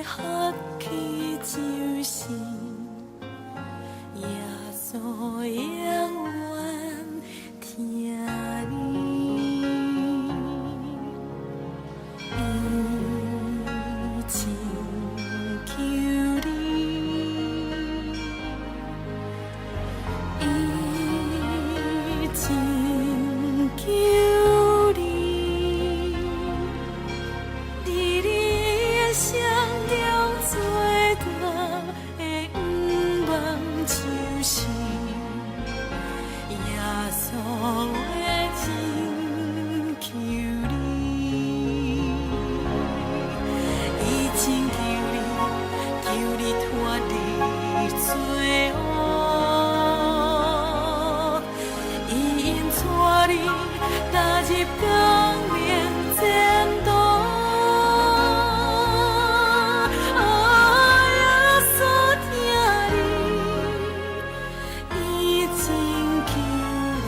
福氣就是耶穌永遠疼你，伊拯救你，伊拯救你，佇你一生中最大的願望就是耶穌的拯救你，伊拯救你，救你脫離罪惡，伊引帶你踏入光明前途。啊，耶穌疼你，伊拯救你，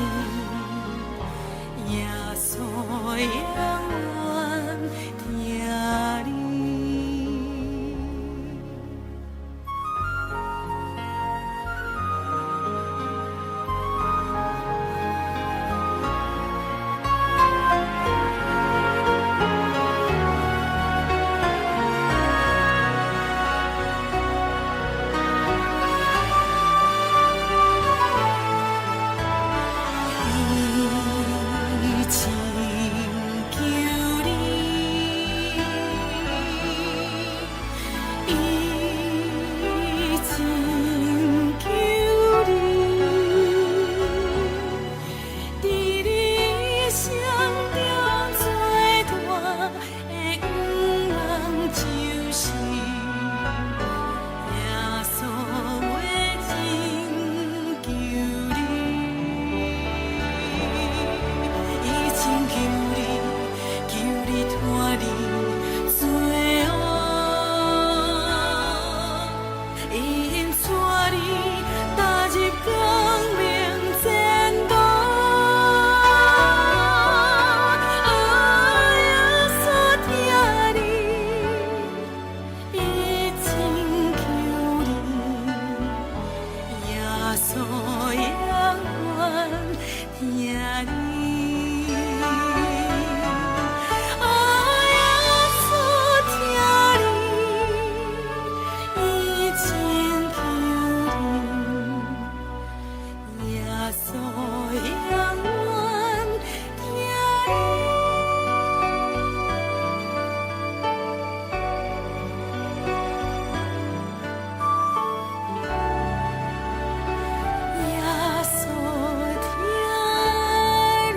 耶穌永遠疼你。伊拯救你，伊拯救你，佇你一生中最大的願望就是耶穌的拯救你，伊拯救你，救你脫離罪惡，伊引帶你踏入光明前途。啊，耶穌疼你，伊拯救你，耶穌永遠疼你。啊，耶穌疼你，伊拯救你，耶穌永遠疼你。耶穌疼你。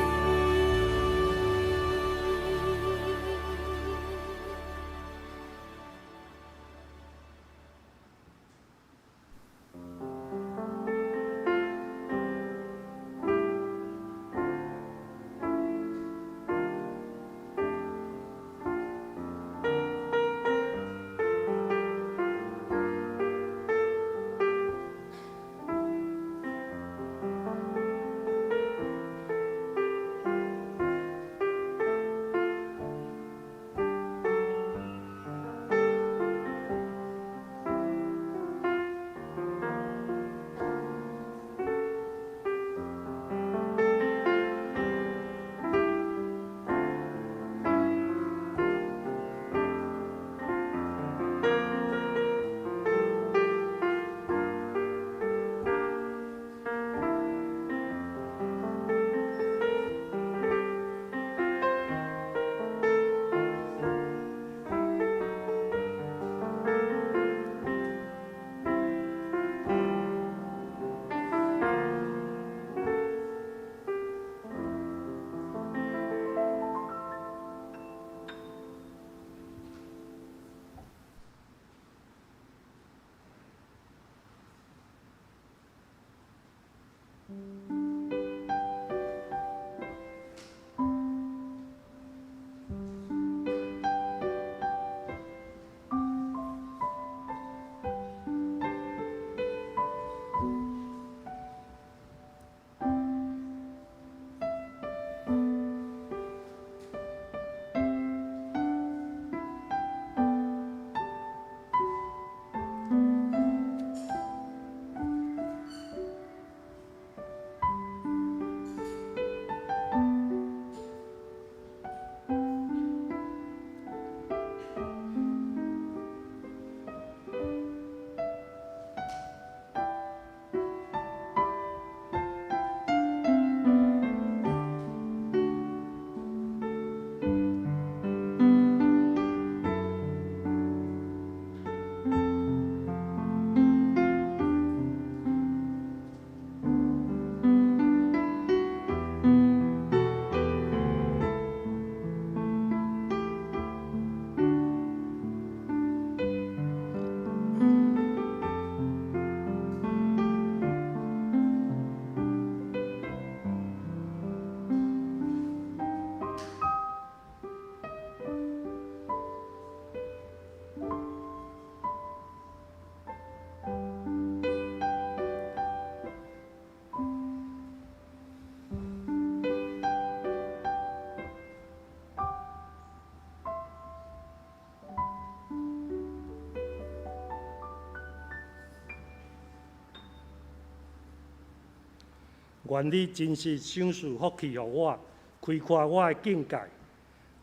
願你真實賞賜福氣予我，開闊我的境界。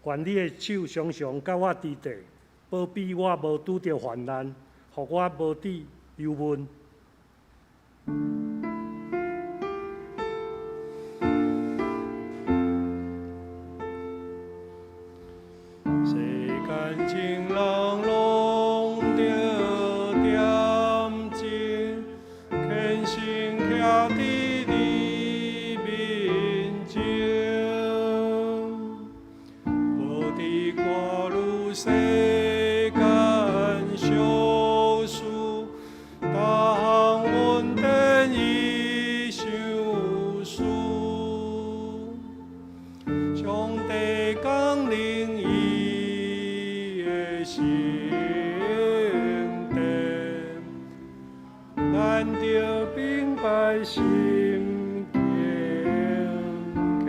願你的手常常佮我佇地，保庇我無拄著患難，予我無致憂悶。世間情人攏著恬靜，虔誠徛佇你面前，無佇掛慮世間小事，逐項恩典伊賞賜。上帝降臨伊的聖殿，咱著明白心敬虔。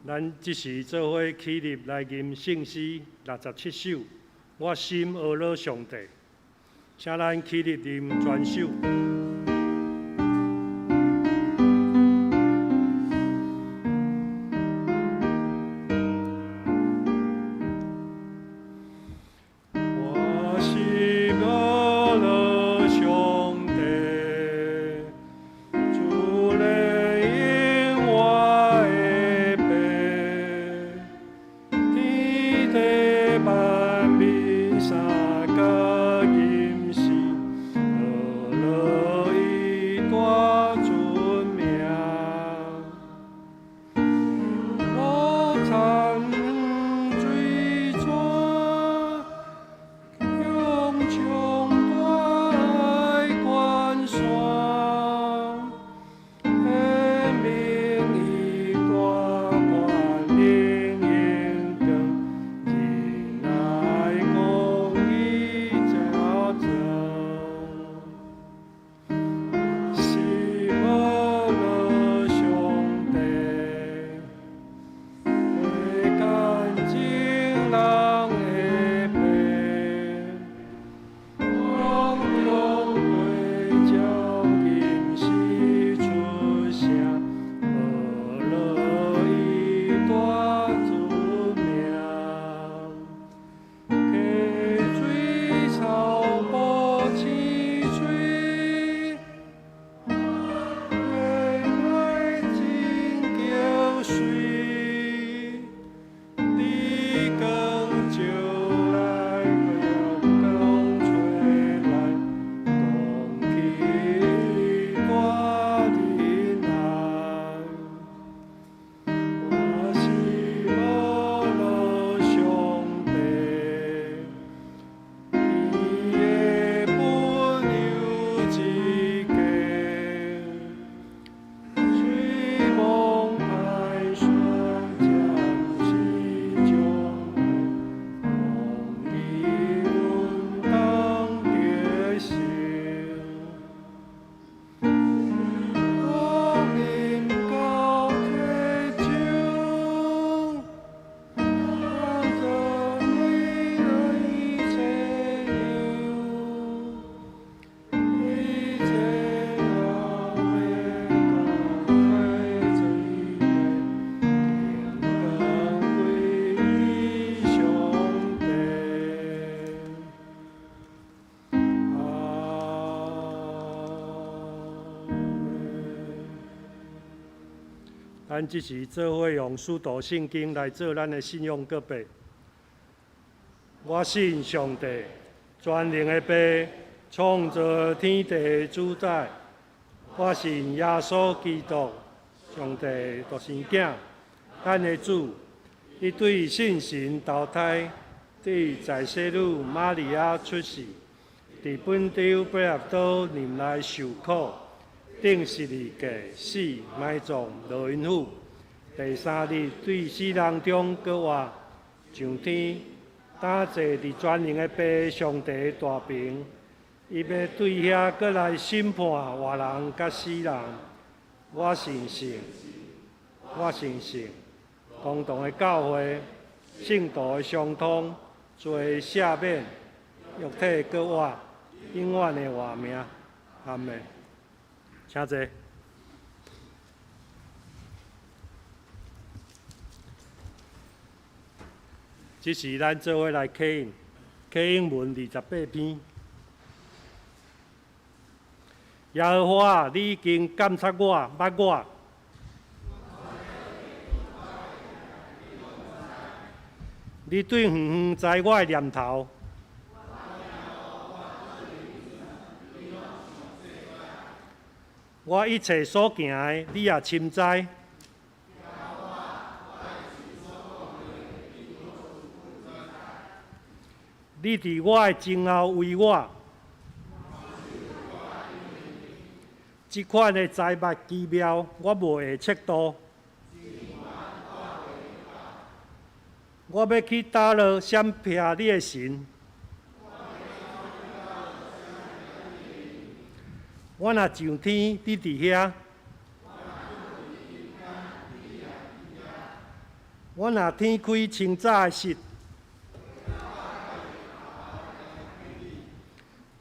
咱這時做伙起立來吟聖詩67首，我心阿樂上帝，請咱起立吟全首。我心阿樂上帝，主來應我的爸，天地萬民相佮吟詩，阿樂伊大尊名。我參水泉，雄壯大關山，顯明伊大權能榮光，仁愛公義成全。心阿樂上帝，會乾淨人的爸，空中對鳥吟詩出聲，阿樂伊大尊名。溪水草埔青翠，月來真嬌水，日光照來陽光吹來，講起大仁愛。我心阿樂上帝，伊的本有之計，水望排山暫時將來，公義阮當得成。我啉到溪酒，當作你一切憂，一切老的公開罪孽，天當歸於上帝。阿們。咱這時做伙用使徒信經來做咱的信仰告白。我信上帝，全能的父，創造天地的主宰。我信耶穌基督，上帝的獨生囝，咱的主。伊對聖神投胎，佇在洗女瑪利亞出世，佇本丟彼拉多忍耐受苦，釘十字架死埋葬落陰府。第三日對死人中閣活，上天，擔坐佇全能的父上帝的大爿。伊欲對遐閣來審判活人佮死人。我信聖，我信聖，公同的教會，聖徒的相通，罪赦免，肉體閣活，永遠的活命。阿們。請坐。這是咱做伙來啟應，啟應文28篇。耶和華，你已經監察我，捌我。你對遠遠知我的念頭。我一切所行的，你也深知。你佇我的前後圍我。這款的財物奇妙，我無會測度。我欲去佗落閃避你的神？我若上天，你佇遐；我若天開清早的室，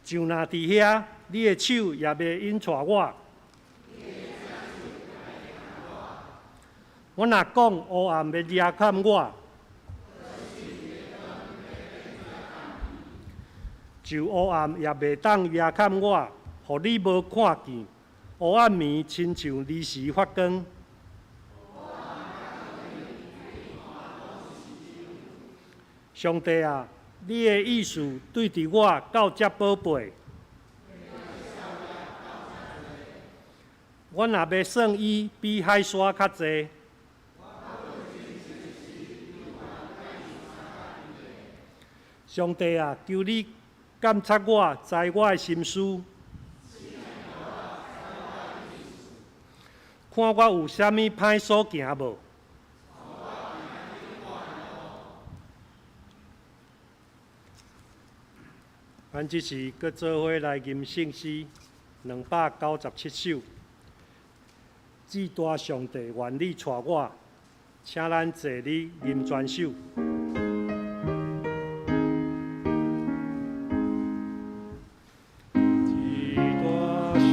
就若佇遐，你的手也袂引帶我。我若講烏暗欲遮蓋我，就烏暗也袂當遮蓋我，予你無看見。黑暗暝親像離時發光。上帝啊，你的意思對佇我到遮寶貝。我若欲算伊比海沙較濟。上帝啊，求你監察我，知我的心思，看我有啥物歹所行無？咱這時閣做伙來吟聖詩297首。至大上帝，願你帶我，請咱坐立吟全首。至大上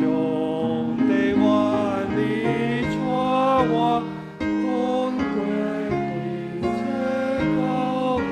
帝，願你帶我，阮過對這到高地。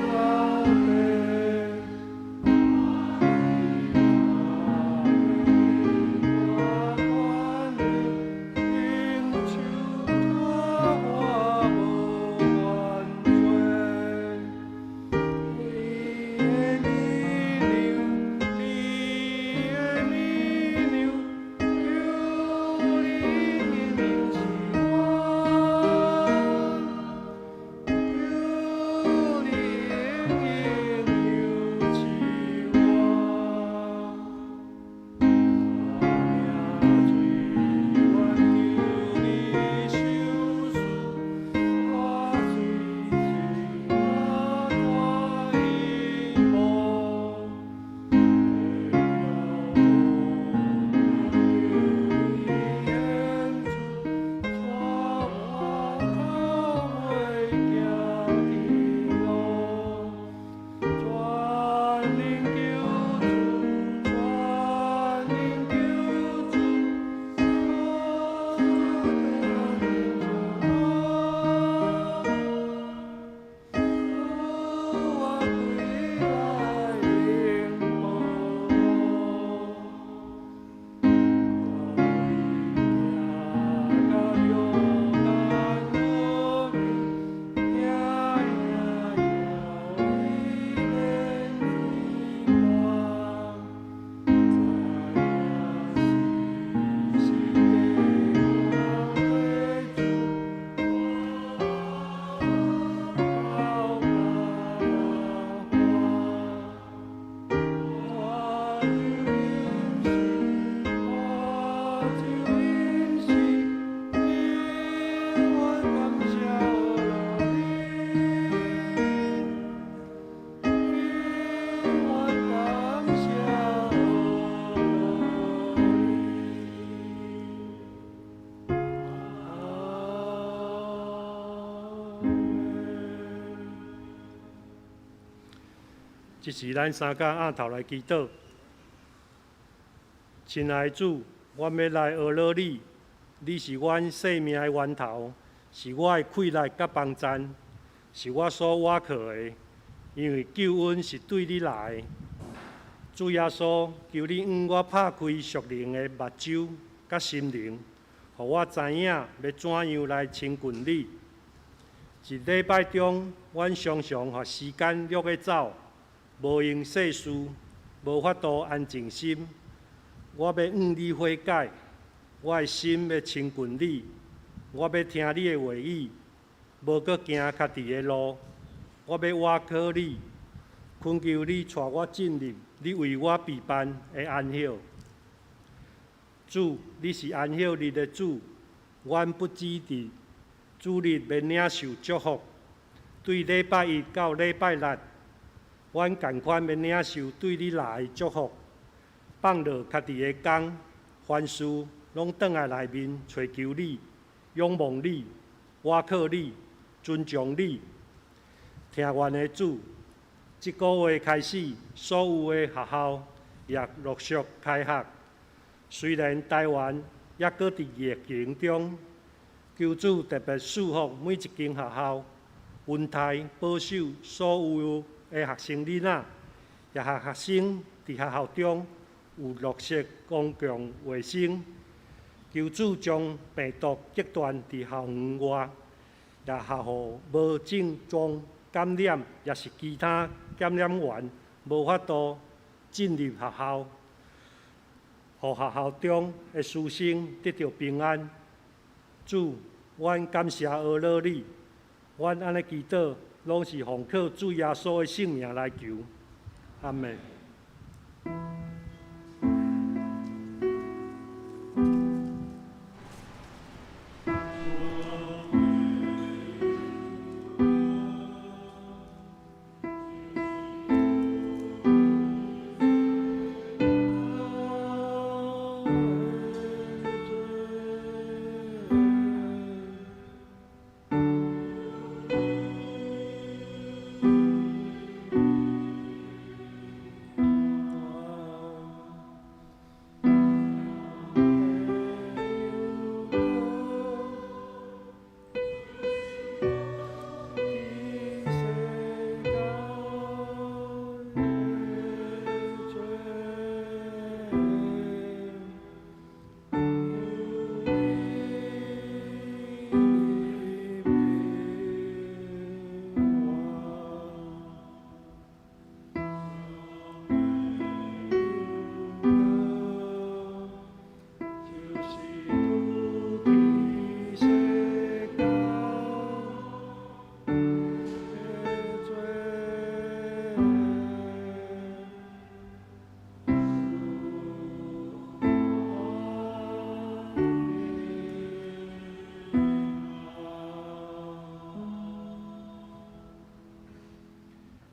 這時，咱三甲仰頭來祈禱。親愛的主，阮欲來呵咾你，你是阮生命的源頭，是我的氣力佮幫贊，是我所倚靠的，因為救恩是對你來的。主耶穌，求你向我拍開屬靈的目睭佮心靈，予我知影欲怎樣來親近你。一禮拜中，阮常常予時間掠咧走，無閒細思，無法度安靜心。我欲向你悔改，我的心欲親近你，我欲聽你的話語，無閣行家己的路。我欲倚靠你，懇求你帶我進入你為我備辦的安息。主，你是安息日的主，阮不只佇主日欲領受祝福，對禮拜一到禮拜六，阮仝款欲領受對你來的祝福。放落家己的工，凡事攏轉來內面揣求你、仰望你、倚靠你、尊重你。疼阮的主，這個月開始，所有的學校也陸續開學。雖然台灣猶閣佇疫情中，求主特別賜福每一間學校，恩待保守所有的學生囡仔，也予學生佇學校中有落實公共衛生。求主將病毒隔斷佇校園外，也予無症狀感染，抑是其他感染源無法度進入學校，予學校中的師生得著平安。主，阮感謝呵咾你，阮按呢祈禱，攏是奉靠主耶穌的聖名來求。阿們。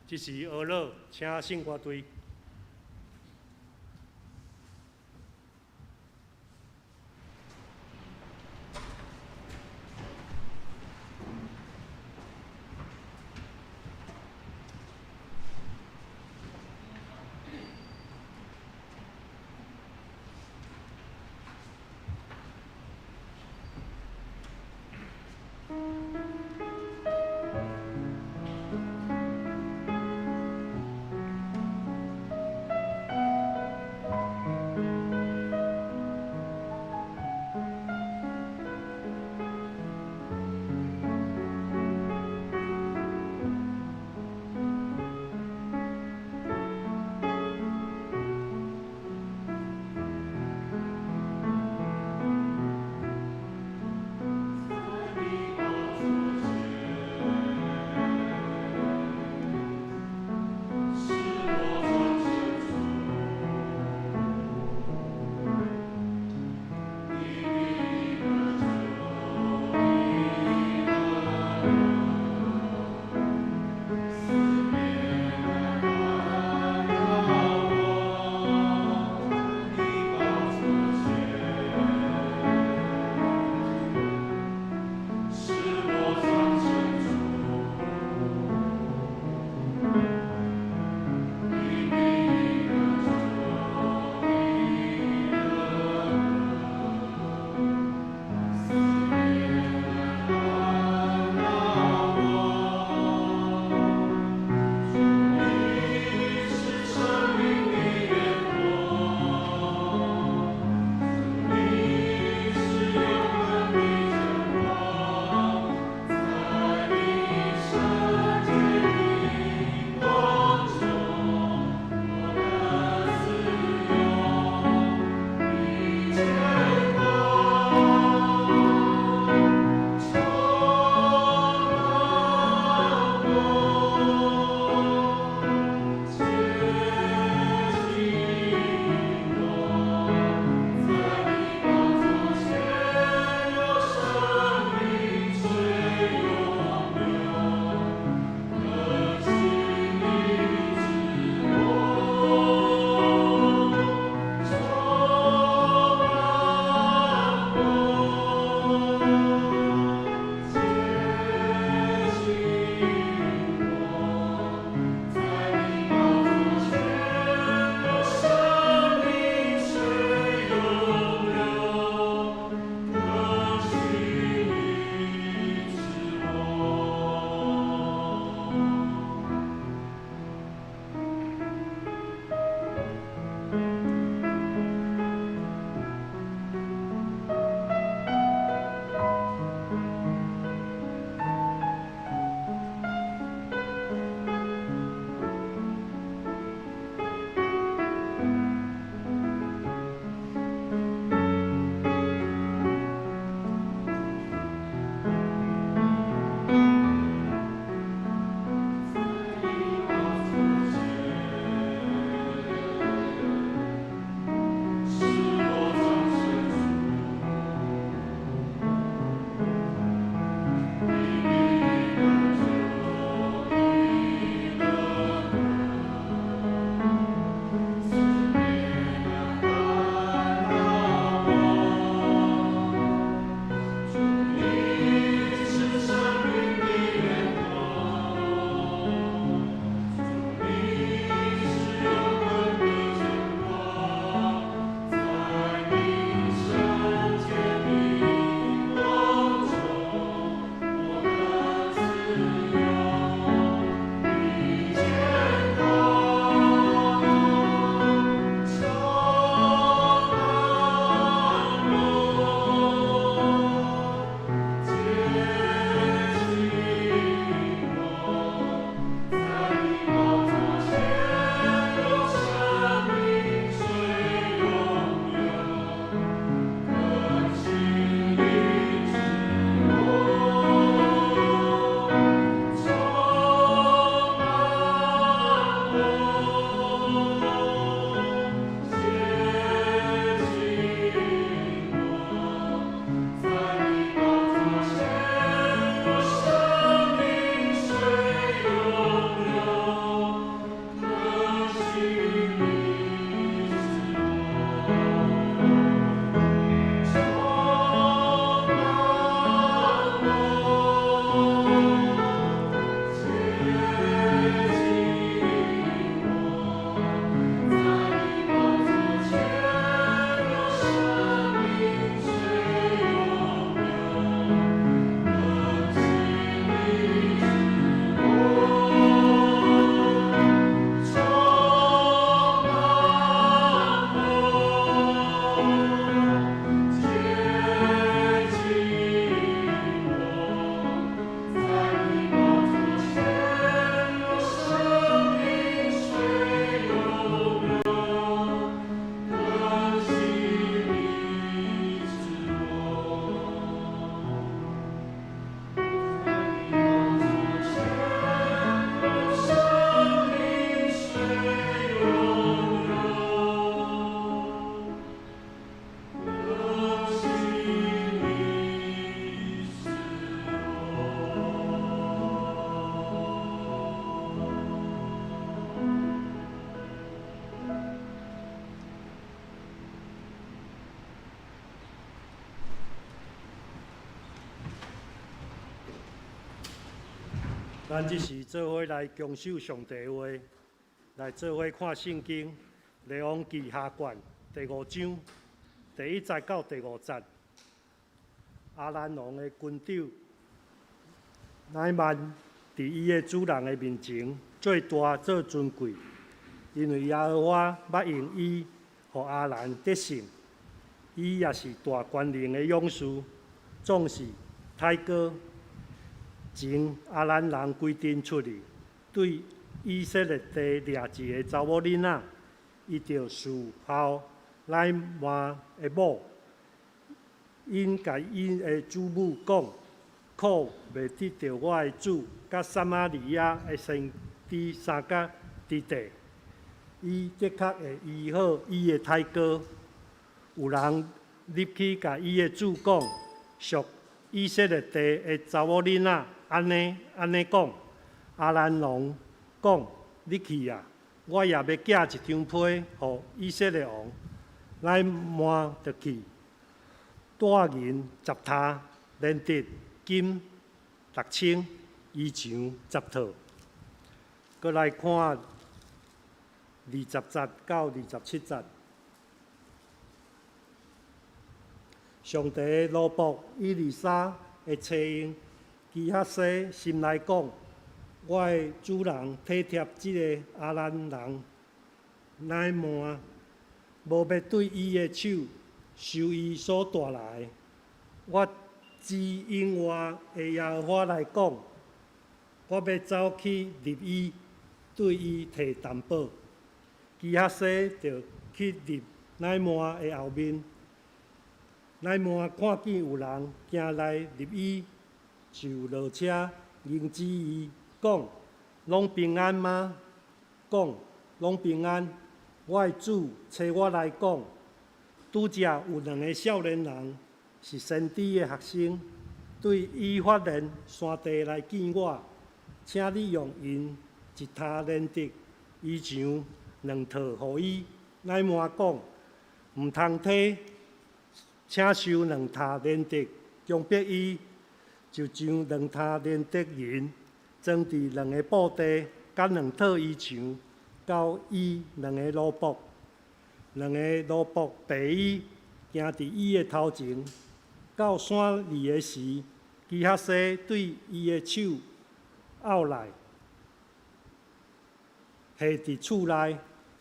這是呵咾，請聖歌隊。咱這時做伙來恭守上帝話，來做伙看聖經《列王紀下卷》第五章第一節到第五節。亞蘭王的軍長乃縵佇伊的主人的面前做大做尊貴，因為耶和華捌用伊予亞蘭得勝。伊也是大權能的勇士，總是太哥。前亞蘭人歸陣出去，對以色列地掠一个查某囡仔，伊就侍候乃縵的某。𪜶共𪜶的主母講：苦袂得著我的主，佮撒瑪利亞的先知相佮之地。伊的確會醫好伊的太哥。有人入去共伊的主講，屬以色列地的查某囡仔按呢按呢講。亞蘭王講：你去啊，我也欲寄一張批予以色列王。乃縵就去，帶銀十塔連得金六千，衣裳十套。閣來看二十節到二十七節。上帝的奴僕以利沙的差役基哈西心內講：我的主人體貼這个亞蘭人乃縵，無欲對伊的手收伊所帶來的。我指永活的耶和華來講，我欲走去入伊，對伊提擔保。基哈西就去入乃縵的後面。乃縵看見有人行來入伊，就落車迎接伊，講：攏平安嗎？講：攏平安。我的主差我來講，拄才有兩个少年人是先知的學生，對以法蓮山地來見我，請你用銀一塔連得衣裳兩套予伊。乃縵講：毋通提。請收兩塔連得，強迫伊就將兩塔連得銀裝佇兩个布袋，佮兩套衣裳，交伊兩个奴僕。兩个奴僕提伊行佇伊的頭前，到山裡的時，基哈西對伊的手拗來，下佇厝內，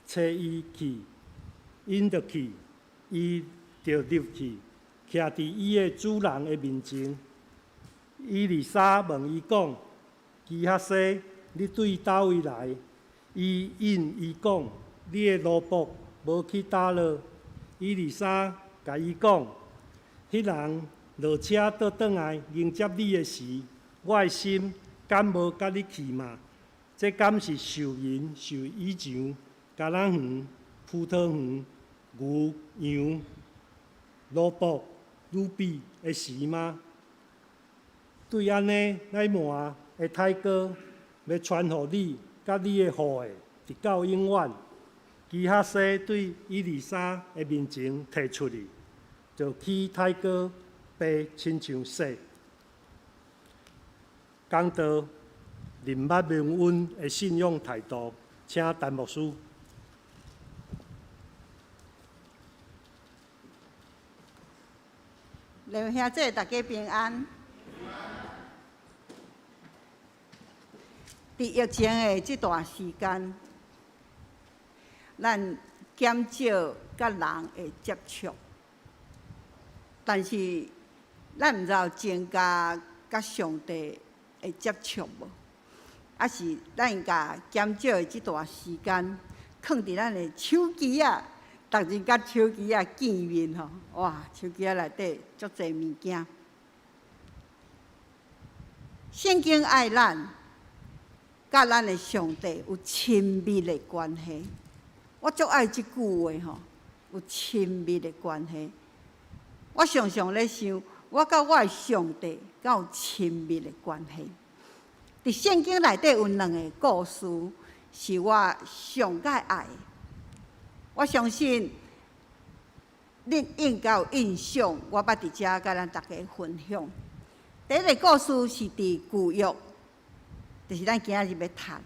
差伊去，𪜶就去，伊就入去，徛佇伊的主人的面前。以利沙問伊講：基哈西，你對佗位來？伊應伊講：你的奴僕無去佗落。以利沙共伊講：彼人落車倒轉來迎接你的時，我的心敢無佮你去嗎？這敢是受銀受衣裳、橄欖園、葡萄園、牛羊、奴僕、女婢的時嗎？對按呢，乃縵的太哥欲傳予你佮你的後裔，直到永遠。基哈西對以利沙的面前退出去，就起太哥白親像雪。講到認捌蒙恩的信仰態度，請陳牧師。劉兄姊，大家平安。佇疫情的這段時間，咱減少佮人的接觸，但是咱毋知有增加佮上帝的接觸無？抑是咱共減少的這段時間，囥佇咱的手機仔，逐日佮手機仔見面吼，哇！手機仔內底足濟物件。聖經愛咱，佮咱的上帝有親密的關係。我足愛這句話吼，有親密的關係。我常常咧想，我佮我的上帝敢有親密的關係？佇聖經內底有兩个故事，是我上蓋愛的。我相信恁應該有印象，我捌佇遮佮咱大家分享。第一个故事是佇舊約就是咱今仔日欲讀的。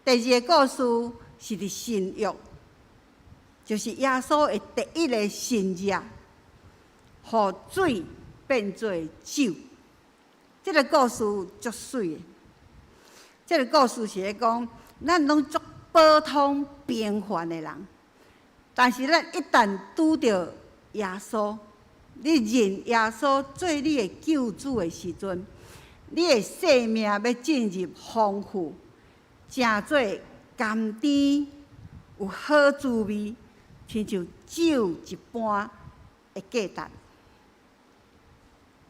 第二个故事是佇新約，就是耶穌的第一个神跡，予水變做酒。這个故事足媠的。這个故事是咧講，咱攏足普通平凡的人，但是咱一旦拄著耶穌，你認耶穌做你的救主的時陣，你的生命欲進入豐富，成做甘甜有好滋味，親像酒一般的價值。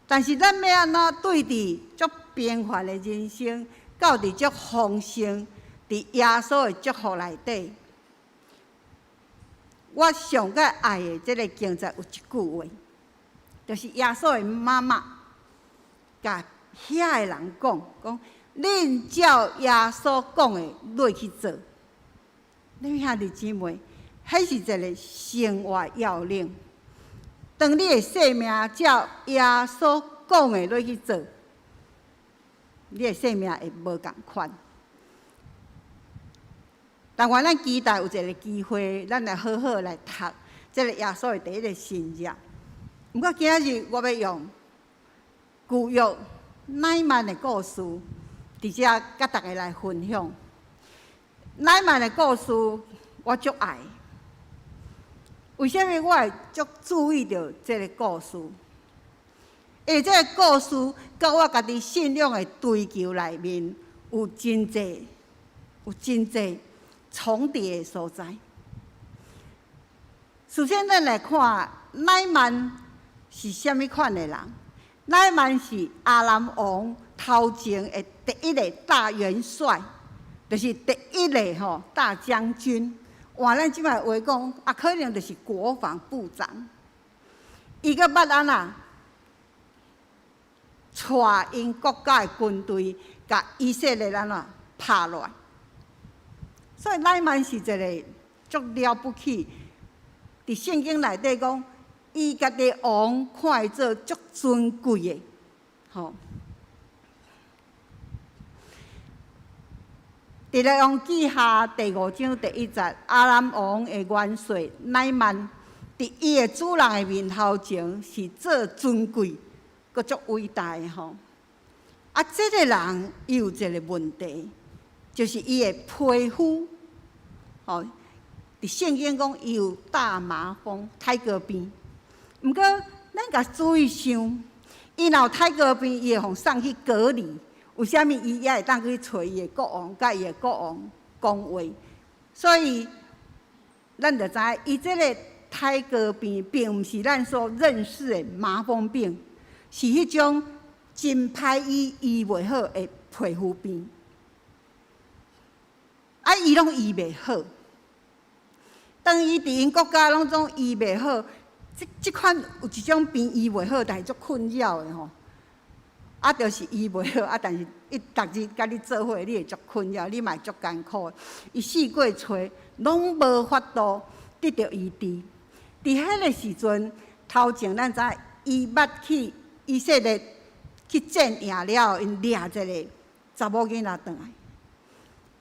但是咱欲按怎對佇足平凡的人生，到佇足豐盛，佇耶穌的祝福內底，我上蓋愛的這个經節有一句話，就是耶穌的媽媽共遐的人講，講恁照耶穌講的落去做。恁兄弟姊妹，彼是一个生活要領。當你的生命照耶穌講的落去做，你的生命會無仝款。但願咱期待有一个機會，咱來好好來讀這个耶穌的第一个神跡。毋過今仔日我欲用舊約乃縵的故事，佇遮佮大家來分享。乃縵的故事我足愛。為啥物我會足注意著這个故事？因為這个故事佮我家己信仰的追求內面有真濟、有真濟重疊的所在。首先，咱來看乃縵是啥物款的人？乃縵是亞蘭王頭前的第一個大元帥，就是第一个吼大將軍。換咱這擺話講，啊，可能就是國防部長。伊閣捌按怎？帶𪜶國家的軍隊，共以色列按怎拍落來。所以乃縵是一个足了不起。佇聖經內底講，伊家己王看伊做足尊貴的，吼。佇列王紀下第五章第一節，亞蘭王的元帥乃縵，佇伊的主人的面頭前是做尊貴，閣足偉大的吼。啊，這个人伊有一个問題，就是伊的皮膚，吼，佇聖經講伊有大麻風、苔膏病。毋過，咱共注意想，伊若有苔膏病，伊會予送去隔離。為啥物伊猶會當去揣伊的國王，佮伊的國王講話？所以，咱就知伊這个苔膏病，並毋是咱所認識的麻風病，是彼種真歹醫醫袂好的皮膚病。啊，伊攏醫袂好。當伊佇𪜶國家攏總醫袂好，這這款有一種病醫袂好，但是足困擾的吼。啊，就是醫袂好，啊，但是伊逐日佮你做伙，你會足困擾，你嘛會足艱苦。伊四處揣，攏無法度得著醫治。佇彼个時陣，頭前咱知伊捌去以色列去戰贏了後，𪜶掠一個查某囡仔轉來。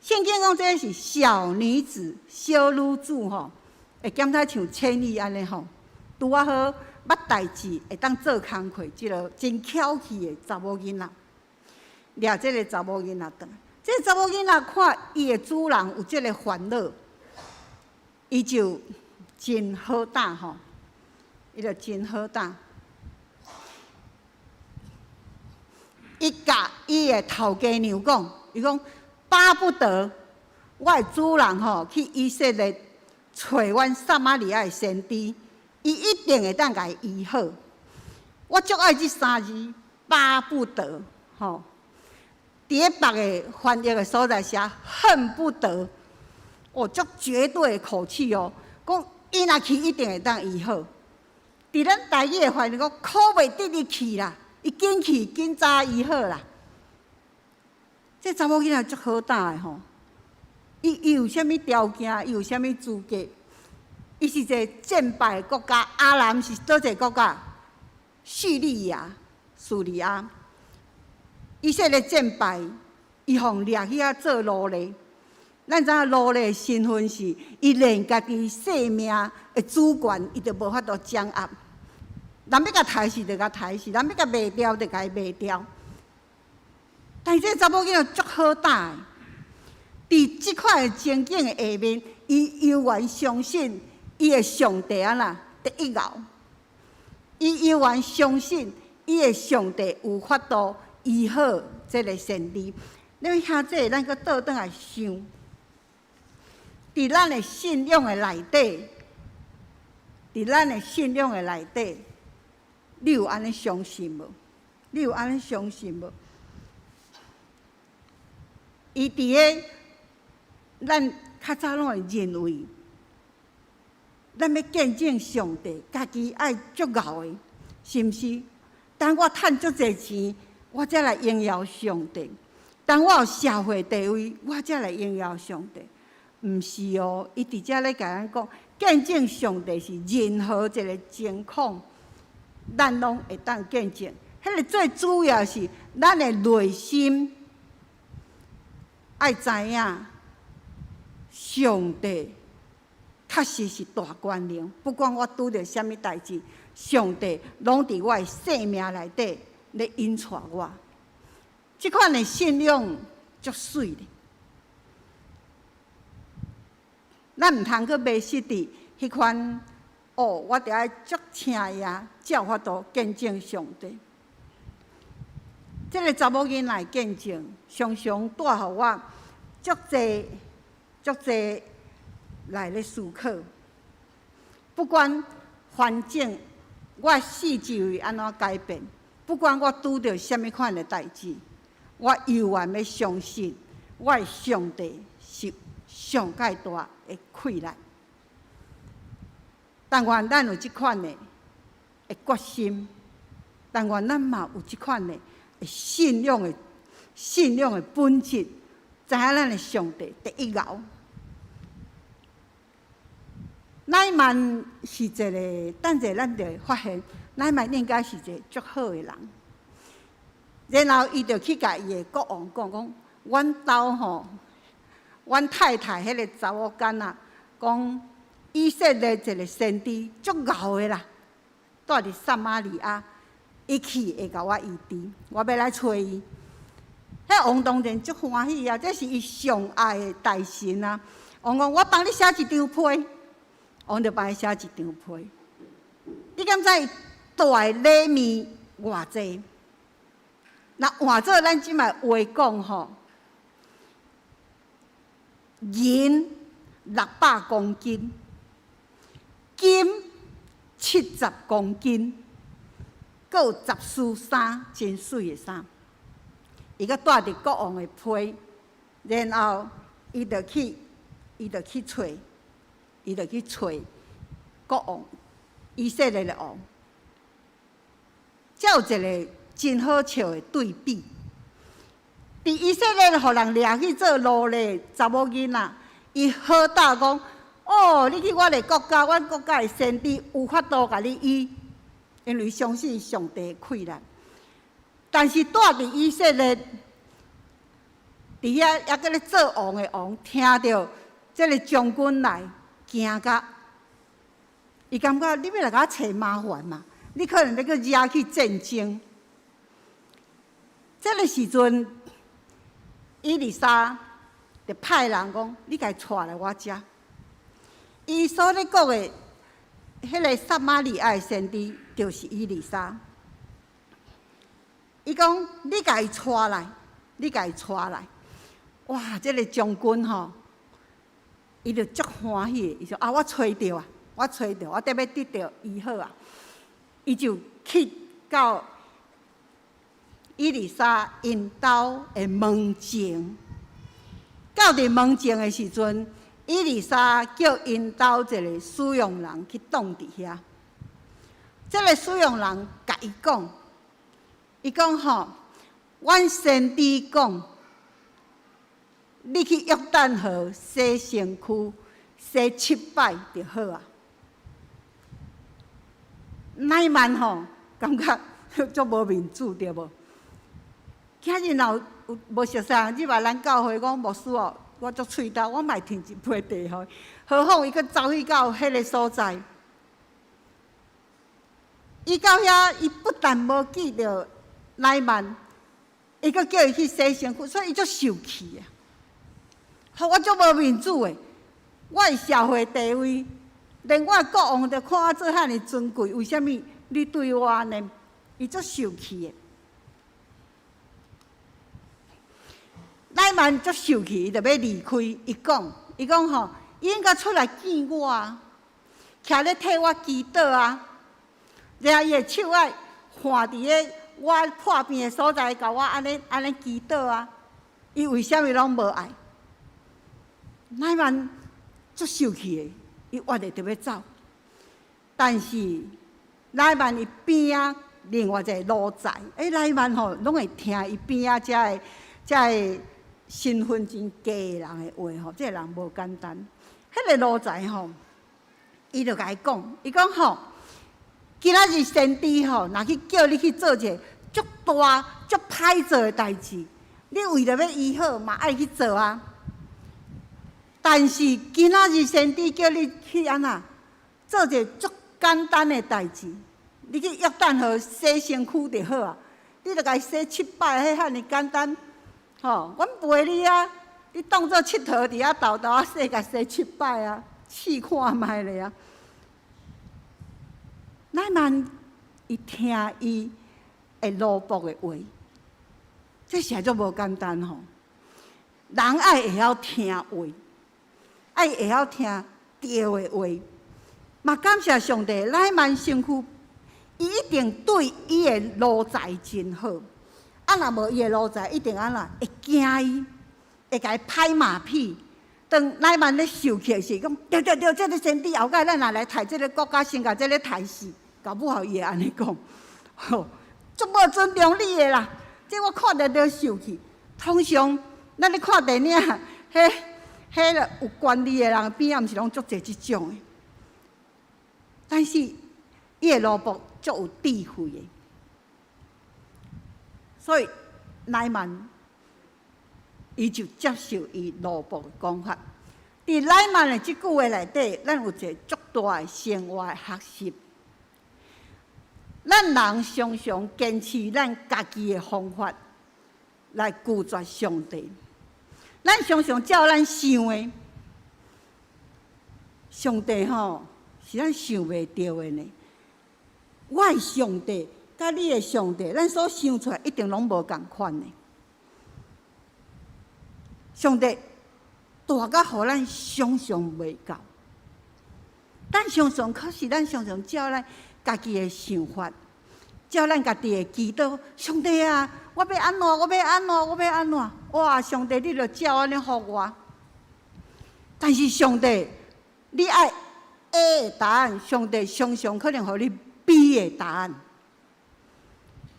聖經講這是小女子、小女子吼，會檢睇像千里按呢吼，拄仔好。捌代誌會當做工課，這个真巧氣的查某囡仔，掠這个查某囡仔轉來。這个查某囡仔看伊的主人有這个煩惱，伊就真好膽吼，伊就真好膽。伊共伊的頭家娘講，伊講巴不得我的主人吼去以色列揣阮撒瑪利亞的先知。伊一定會當共伊醫好。我足愛這三字，巴不得，吼。佇咧別个翻譯的所在寫恨不得，哦，足絕對的口氣哦，講伊若去一定會當醫好。佇咱台語的翻譯講，可袂得伊去啦，伊緊去緊早醫好啦。這查某囡仔足好膽的吼，伊伊有啥物條件？伊有啥物資格？伊是一个戰敗的國家，亞蘭是佗一個國家？敘利亞、敘利亞。以色列戰敗，伊予掠去遐做奴隸。咱知影奴隸身份是，伊連家己性命的主權，伊都無法度掌握。人欲共刣死就共刣死，人欲共賣掉就共伊賣掉。但是這查某囡仔足好膽的，佇這款的情景的下面，伊猶原相信伊的上帝按怎第一𠢕，伊猶原相信伊的上帝有法度醫好這个先知。你兄弟，咱閣倒轉來想，佇咱的信仰的內底，佇咱的信仰的內底，你有按呢相信無？你有按呢相信無？伊佇咧咱較早攏會認為，咱欲見證上帝，家己愛足𠢕的，是毋是？當我趁足濟錢，我才來榮耀上帝；當我有社會地位，我才來榮耀上帝。毋是哦，伊佇遮咧共咱講，見證上帝是任何一个情況，咱攏會當見證。彼个最主要是咱的內心愛知影，上帝確實是大權能，不管我拄著啥物代誌，上帝攏佇我的生命內底咧引帶我。這款的信仰足媠的，咱毋通閣迷失佇彼款哦，我著愛足聽伊啊，才有法度見證上帝。這个查某囡仔的見證，常常帶予我足濟足濟來咧思考。不管環境，我四周圍按怎改變，不管我拄著啥物款的代誌，我猶原欲相信，我的上帝是上蓋大的氣力。但願咱有這款的決心，但願咱嘛有這款的信仰的本質，知影咱的上帝第一𠢕。乃縵是一个，等者咱就會發現，乃縵應該是一个足好的人。然後伊就去共伊的國王講講，阮兜吼，阮太太彼个查某囡仔講，以色列一个先知足𠢕的啦，蹛佇撒瑪利亞，伊去會共我醫治，我欲來揣伊。彼王當然足歡喜啊，這是伊上愛的大臣啊。王講，我幫你寫一張批，王就幫伊寫一張批。你敢知帶禮物偌濟？若換做咱這擺話講吼，銀600公斤，金70公斤，閣有10絲衫，真媠的衫。伊閣帶著國王的批，然後伊就去揣國王，以色列的王。這有一个真好笑的對比。佇以色列，予人掠去做奴隸查某囡仔，伊好膽講：哦，你去我的國家，阮國家的先知有法度共你醫，因為相信上帝的氣力。但是蹛佇以色列，佇遐猶閣咧做王的王，聽著這个將軍來，驚甲，伊感覺你欲來共我揣麻煩嘛？你可能欲閣惹起戰爭。這个時陣，以利沙就派人講：你共伊帶來我遮。伊所咧講的，彼个撒瑪利亞的先知，就是以利沙。伊講：你共伊帶來，你共伊帶來。哇！這个將軍吼，伊就足歡喜的，伊說：啊，我揣著啊，我揣著，我得欲得著醫好啊。伊就去到以利沙𪜶兜的門前，到佇門前的時陣，以利沙叫𪜶兜一个使用人去擋佇遐。這个使用人共伊講，伊講吼，阮先知講，你去約旦河洗身軀，洗七擺就好啊。乃縵吼，感覺足無面子對無？今日若有無熟似人入來咱教會講牧師哦，我足喙焦，我嘛會添一杯茶予伊。何況伊閣走去到彼个所在，伊到遐，伊不但無見著乃縵，伊閣叫伊去洗身軀，所以伊足受氣啊！予我足無面子的，我的社會地位，連我的國王都看我做遐爾尊貴，為啥物你對我按呢？伊足受氣的。乃縵足受氣，伊就欲離開。伊講，伊講吼，伊應該出來見我啊，徛咧替我祈禱啊，然後伊的手愛換佇咧我破病的所在，共我按呢按呢祈禱啊。伊為啥物攏無愛？乃縵足受氣的，伊決定著欲走。但是乃縵伊邊仔另外一个奴才，欸，乃縵吼攏會聽伊邊仔遮个遮个身份真低的人的話吼，這个人無簡單。彼个奴才吼，伊就共伊講，伊講吼，今仔日先知吼，若去叫你去做一个足大、足歹做的代誌，你為著欲醫好嘛愛去做啊。但是今仔日先知叫你去按怎做一个足簡單的代誌，你去約旦河洗身軀就好啊，你著共伊洗七擺，彼遐爾簡單。吼，阮陪你啊，你當做𨑨迌佇遐沓沓仔洗，共洗七擺啊，試看覓咧啊。乃縵伊聽伊的奴僕的話，這實在足無簡單吼。人愛會曉聽話，愛會曉聽對的話。嘛感謝上帝，乃縵身軀，伊一定對伊的奴才真好。啊，若無伊的奴才一定按怎會驚伊，會共伊拍馬屁。當乃縵咧受氣的時，講對對對，這个先知後蓋咱若來刣這个國家，先共這个刣死，搞不好伊會按呢講，吼，足無尊重你的啦。這我看著就受氣。通常咱咧看電影，彼彼个有權力的人邊仔，毋是攏足濟這種的。但是伊的奴僕足有智慧的。所以乃縵伊就接受伊奴僕的講法。佇乃縵的這句話內底，咱有一个足大的生活的學習。咱人常常堅持咱家己的方法來拒絕上帝。咱常常照咱想的，上帝吼是咱想袂著的呢。我的上帝佮你的上帝，咱所想出來一定攏無仝款的。上帝大甲予咱想象袂到，咱常常可是咱常常照咱家己的想法，照咱家己的祈禱。上帝啊，我欲按怎？我欲按怎？我欲按怎？哇！上帝，你著照按呢予我。但是上帝，你愛 A 的答案，上帝常常可能予你 B 的答案。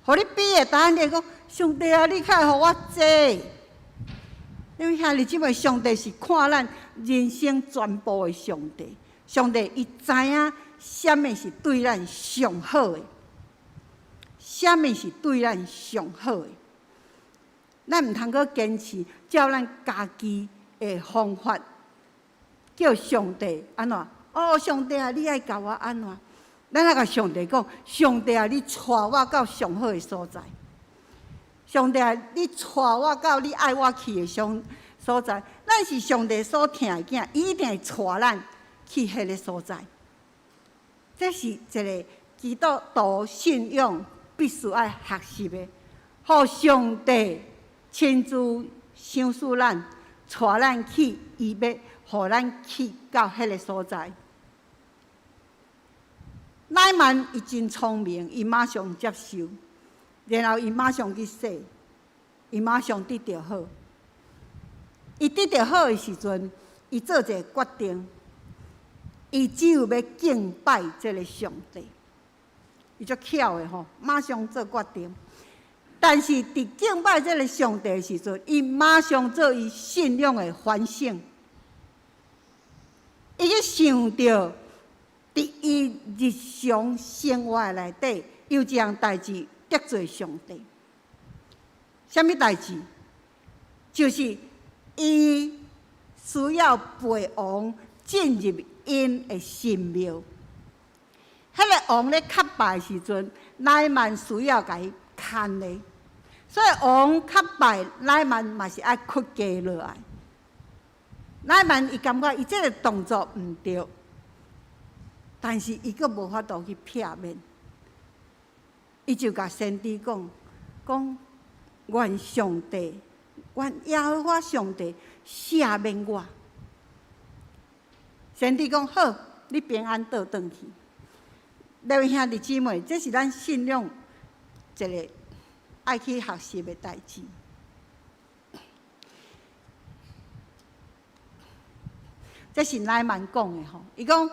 予你 B 的答案，你會講上帝啊，你較會予我這。因為兄弟姊妹，上帝是看咱人生全部的上帝。上帝伊知影啥物是對咱上好的，啥物是對咱上好的。咱毋通閣堅持照咱家己的方法，叫上帝按怎？哦，上帝啊，你愛共我按怎？咱愛共上帝講，上帝啊，你帶我到上好的所在。上帝啊，你帶我到你愛我去的上所在。咱是上帝所疼的囝，伊一定會帶咱去彼个所在。這是一个基督徒信仰必須愛學習的，予上帝親自賞賜咱，帶咱去伊欲予咱去到彼个所在。乃縵伊真聰明，伊馬上接受，然後伊馬上去洗，伊馬上得著好。伊得著好的時陣，伊做一个決定，伊只有欲敬拜這个上帝。伊足巧的吼，馬上做決定。但是佇敬拜這个上帝的時陣，伊馬上做伊信仰的反省。伊去想著，佇伊日常生活內底有一項代誌得罪上帝。啥物代誌？就是伊需要陪王進入𪜶的神廟。彼個王咧磕拜的時陣，乃縵需要共伊牽的，所以王磕拜，乃縵嘛是愛屈膝落來。乃縵伊感覺伊這個動作毋對，但是伊閣無法度去避免，伊就共先知講，講願上帝，願耶和華上帝赦免我。先知講好，你平安倒轉去。各位兄弟姊妹，這是咱信仰一个愛去學習的代誌。這是乃縵講的吼，伊講：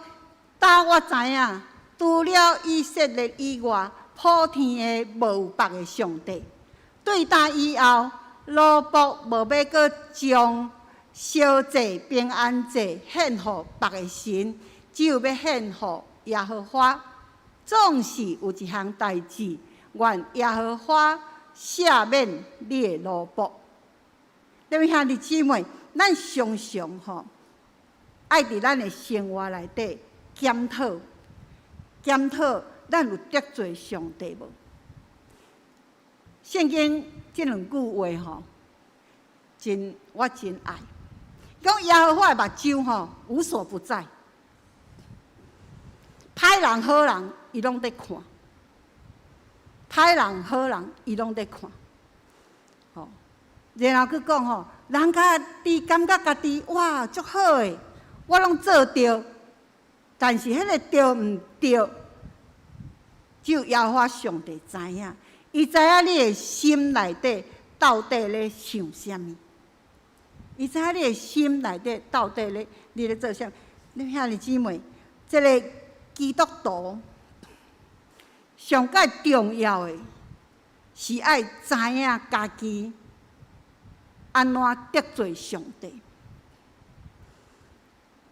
當我知影，除了以色列以外，普天下無有別个上帝。對今以後，奴僕無欲閣將燒祭、平安祭獻予別个神，只有欲獻予耶和華。總是有一項代誌，願耶和華赦免你的奴僕。各位兄弟姊妹，咱常常吼愛佇咱的生活內底檢討，檢討咱有得罪上帝無？聖經這兩句話吼，真我真愛。講耶和華的目睭吼無所不在，歹人好人伊攏佇看，歹人好人伊攏佇看。吼，然後閣講吼，人家己感覺家己哇足好的，我攏做對，但是彼個對毋對，只有耶和華上帝知影。伊知影你的心內底到底咧想啥物，伊知影你的心內底到底咧你咧做啥物。你兄弟姊妹，這个基督徒上蓋重要的是愛知影家己按怎得罪上帝。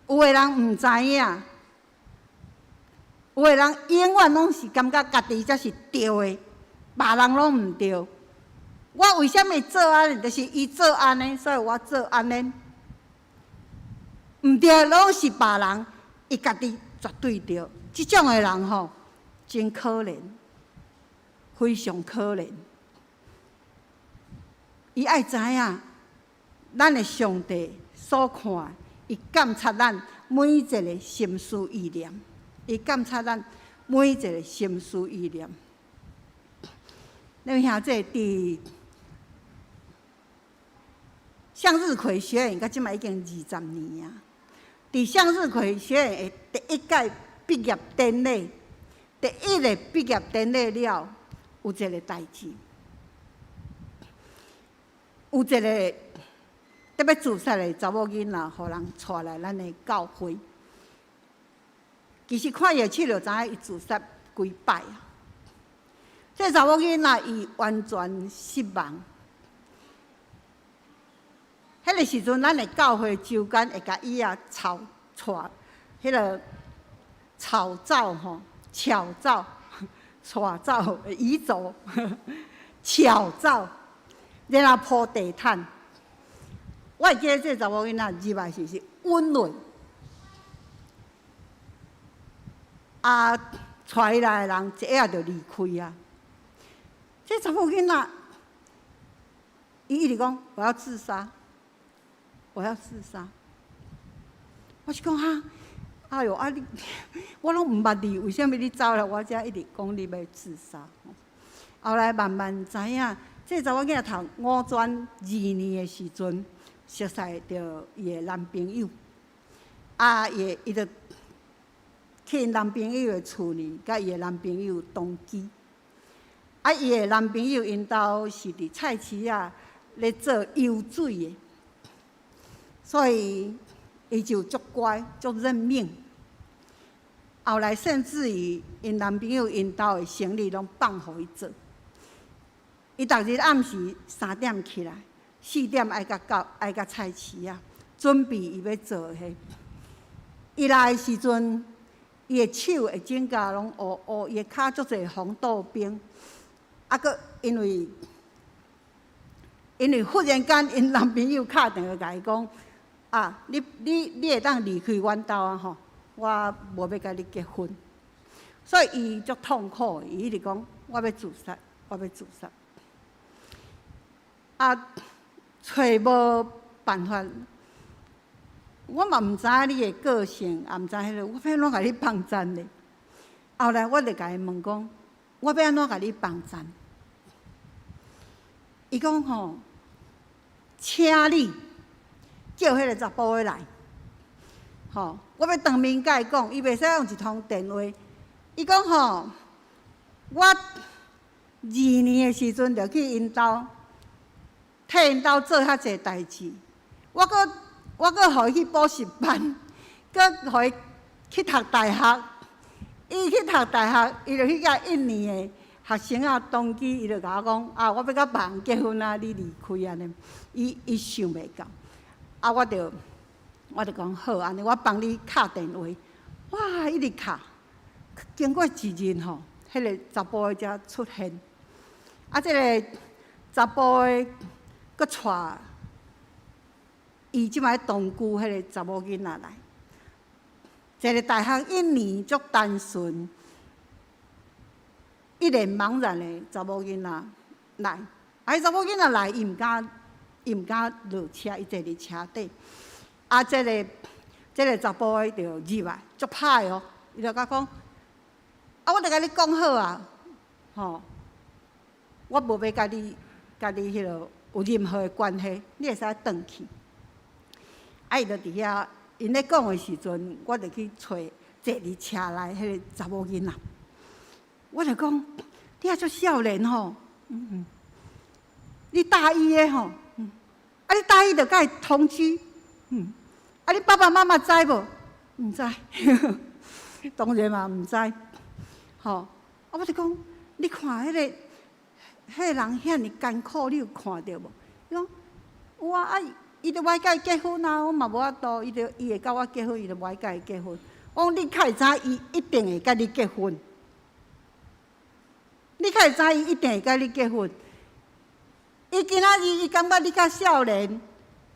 有的人毋知影，有的人永遠攏是感覺家己才是對的，別人攏毋對。我為啥物做按呢？就是伊做按呢，所以我做按呢。毋對，攏是別人，伊家己絕對對。這種的人吼，真可憐，非常可憐。伊愛知影，咱的上帝所看，伊監察咱每一个心思意念，伊監察咱每一个心思意念。你兄弟佇向日葵學院，到這擺已經20年啊。佇向日葵學院的第一屆畢業典禮，第一个畢業典禮了，有一个代誌，有一个特別自殺的查某囡仔，予人帶來咱的教會。其實看伊的試就知影伊自殺幾擺啊。這查某囡仔伊完全失望。彼个時陣，咱的教會周間會共伊啊吵帶，彼个吵走吼，撨走，帶走，移走，撨走，然後鋪地毯。我會記得這個查某囡仔入來時是穩淚，啊，帶伊來的人一下就離開啊。這查某囡仔，伊一直講我要自殺，我要自殺。我是講哈，哎喲，啊你，我攏毋捌你，為啥物你走來我遮一直講你欲自殺？後來慢慢知影，這查某囡仔讀五專二年的時陣，熟似著伊的男朋友，啊，伊伊就去𪜶男朋友的厝裡，佮伊的男朋友同居。啊，伊的男朋友𪜶兜是佇菜市仔咧做油水的，所以伊就足乖，足認命。後來甚至於𪜶男朋友𪜶兜的生意攏放予伊做。伊逐日暗時3點起來，4點愛佮到愛佮菜市仔，準備伊欲做的彼。伊來的時陣，伊的手會指甲攏烏烏，伊的跤足濟紅豆冰。啊，閣因為因為忽然間，𪜶男朋友敲電話共伊講：啊，你會當離開阮兜啊吼！我無欲共你結婚，所以伊足痛苦的，伊一直講我欲自殺，我欲自殺。啊，揣無辦法，我嘛毋知影你的個性，也毋知彼个，我欲按怎共你幫贊咧？後來我就共伊問講，我欲按怎共你幫贊？伊講吼，請你叫彼個查埔的來，吼，我欲當面共伊講，伊袂使用一通電話。伊講吼，我二年的時陣就去𪜶兜，替𪜶兜做遐濟代誌，我閣予伊去補習班，閣予伊去讀大學。伊去讀大學，伊就去共印尼的學生仔同居，伊就共我講：啊，我欲佮別人結婚啊，你離開按呢。伊想袂到，啊，我就講好，按呢我幫你敲電話。哇，一直敲，經過一日吼，彼個查埔的才出現。啊，這个查埔的閣帶伊這擺同居彼个查某囡仔來。一个大學一年足單純、一臉茫然的查某囡仔來，啊，彼查某囡仔來，伊毋敢落車，伊坐佇車底。啊，這个查埔的就入來，足歹哦，伊就共講：啊，我著共你講好啊，吼，我無欲共你彼个有任何的關係，你會使轉去。啊，伊就佇遐。𪜶咧講的時陣，我就去揣坐佇車內彼個查某囡仔。我就講，你猶足少年吼，你大一的吼，啊你大一就共伊同居，啊你爸爸媽媽知無？毋知，當然嘛毋知，吼。啊我就講，你看彼个人遐爾艱苦，你有看著無？伊講有啊，啊伊就無愛共伊結婚啊，我嘛無法度，伊會佮我結婚，伊就無愛共伊結婚。我講你較會知伊一定會佮你結婚，你較會知伊一定會佮你結婚。伊今仔日伊感覺你較少年、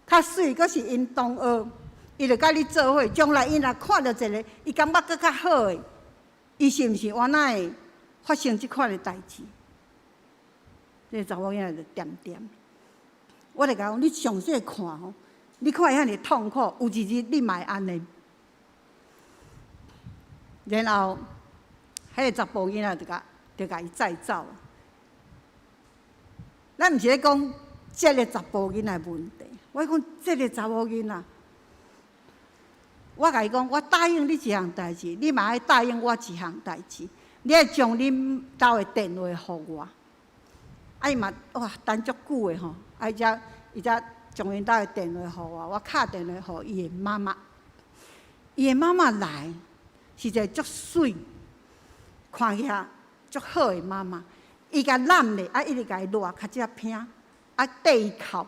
較媠，閣是𪜶同學，伊就佮你做伙。將來𪜶若看著一个伊感覺閣較好的，伊是毋是原來會發生這款的代誌？這个查某囡仔就恬恬。我就共伊講，你詳細看吼，你看伊遐爾痛苦，有一日你嘛會按呢。然後，彼个查埔囡仔就共伊載走。咱毋是咧講這个查埔囡仔的問題，我講這个查某囡仔，我共伊講，我答應你一項代誌，你嘛愛答應我一項代誌，你愛將恁兜的電話予我。啊，伊嘛哇等足久的吼，啊伊才將𪜶兜的電話予我，我敲電話予伊的媽媽，伊的媽媽來是一个足媠，看起來足好的媽媽。伊共攬咧，啊，一直共伊熱較遮疼，啊，綴伊哭，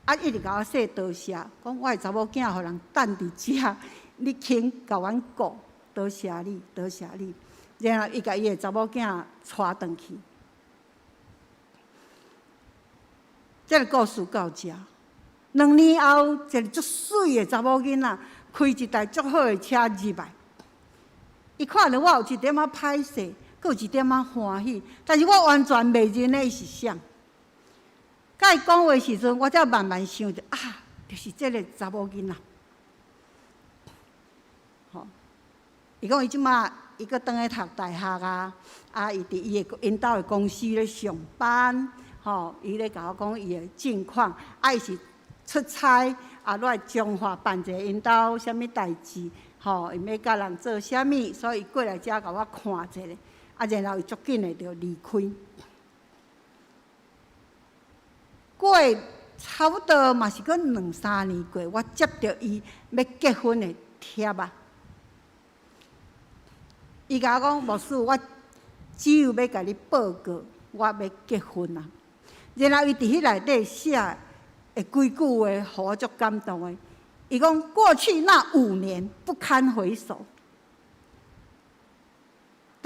啊，一直共我說多謝，講我的查某囝予人等佇遮，你肯共阮顧，多謝你，多謝你。然後伊共伊的查某囝帶轉去。這个故事到遮，2年後，一个足媠的查某囡仔，開一台足好的車入來，伊看著我有一點仔歹勢。閣有一點仔歡喜，但是我完全袂認得伊是誰。佮伊講話時陣，我才慢慢想著啊，就是這个查某囡仔。吼，伊講伊這馬伊閣轉去讀大學啊，啊，伊佇伊的𪜶兜的公司咧上班，吼，伊咧共我講伊的近況，啊，伊是出差啊，來彰化辦一个𪜶兜啥物代誌，吼，伊欲佮人做啥物，所以伊過來遮共我看一下。啊，然後伊足緊的就離開。過差不多嘛是閣兩三年過，我接著伊欲結婚的帖仔。伊共我講，牧師，我只有欲共你報告，我欲結婚啊。然後伊佇彼內底寫的幾句話，予我足感動的。伊講過去那5年不堪回首。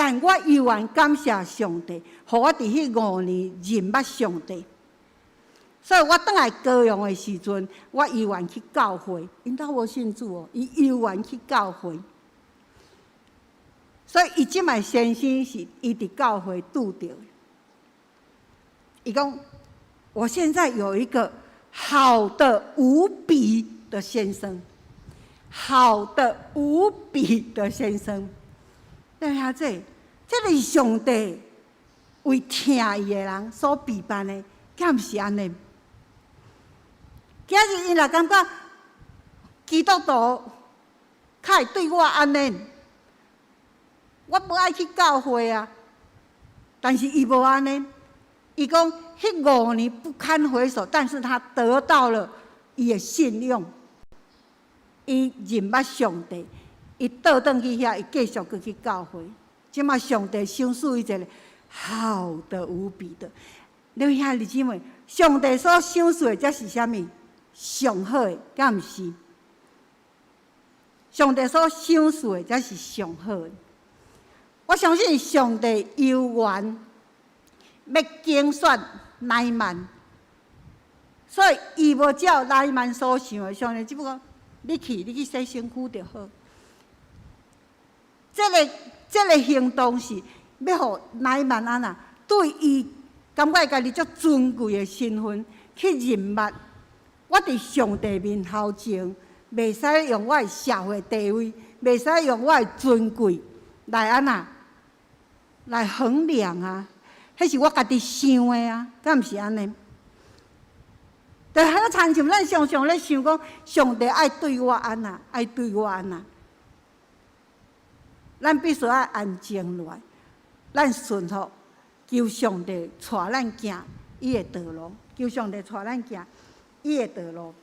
但我猶原感謝上帝，予我佇彼五年認捌上帝。所以我轉來高雄的時陣，我猶原去教會，𪜶兜無信主哦，伊猶原去教會。所以伊這擺先生是伊佇教會拄著的。伊講：我現在有一個好的無比的先生，好的無比的先生。你聽這，這個是上帝為疼伊的人所備辦的，敢毋是按呢？今日𪜶若感覺基督徒較會對我按呢，我無愛去教會啊。但是伊無按呢，伊講彼5年不堪回首，但是他得到了伊的信用，伊認捌上帝，伊倒轉去遐，伊繼續閣去教會。這馬上帝賞賜伊一個好的無比的。你兄弟姊妹，上帝所賞賜的才是啥物？上好的，敢毋是？上帝所賞賜的才是上好的。我相信上帝猶原欲揀選乃縵，所以伊無照乃縵所想的，上帝只不過你去，你去洗身軀就好。這個行動是欲予乃縵按怎對伊感覺家己足尊貴的身份去認捌，我佇上帝面頭前，袂使用我的社會地位，袂使用我的尊貴來按怎來衡量啊！彼是我家己想的啊，敢毋是按呢？就好親像咱常常咧想講，上帝愛對我按怎，愛對我按怎，咱必須愛安靜落來，咱順服，求上帝帶咱行伊的道路，求上帝帶咱行伊的道路。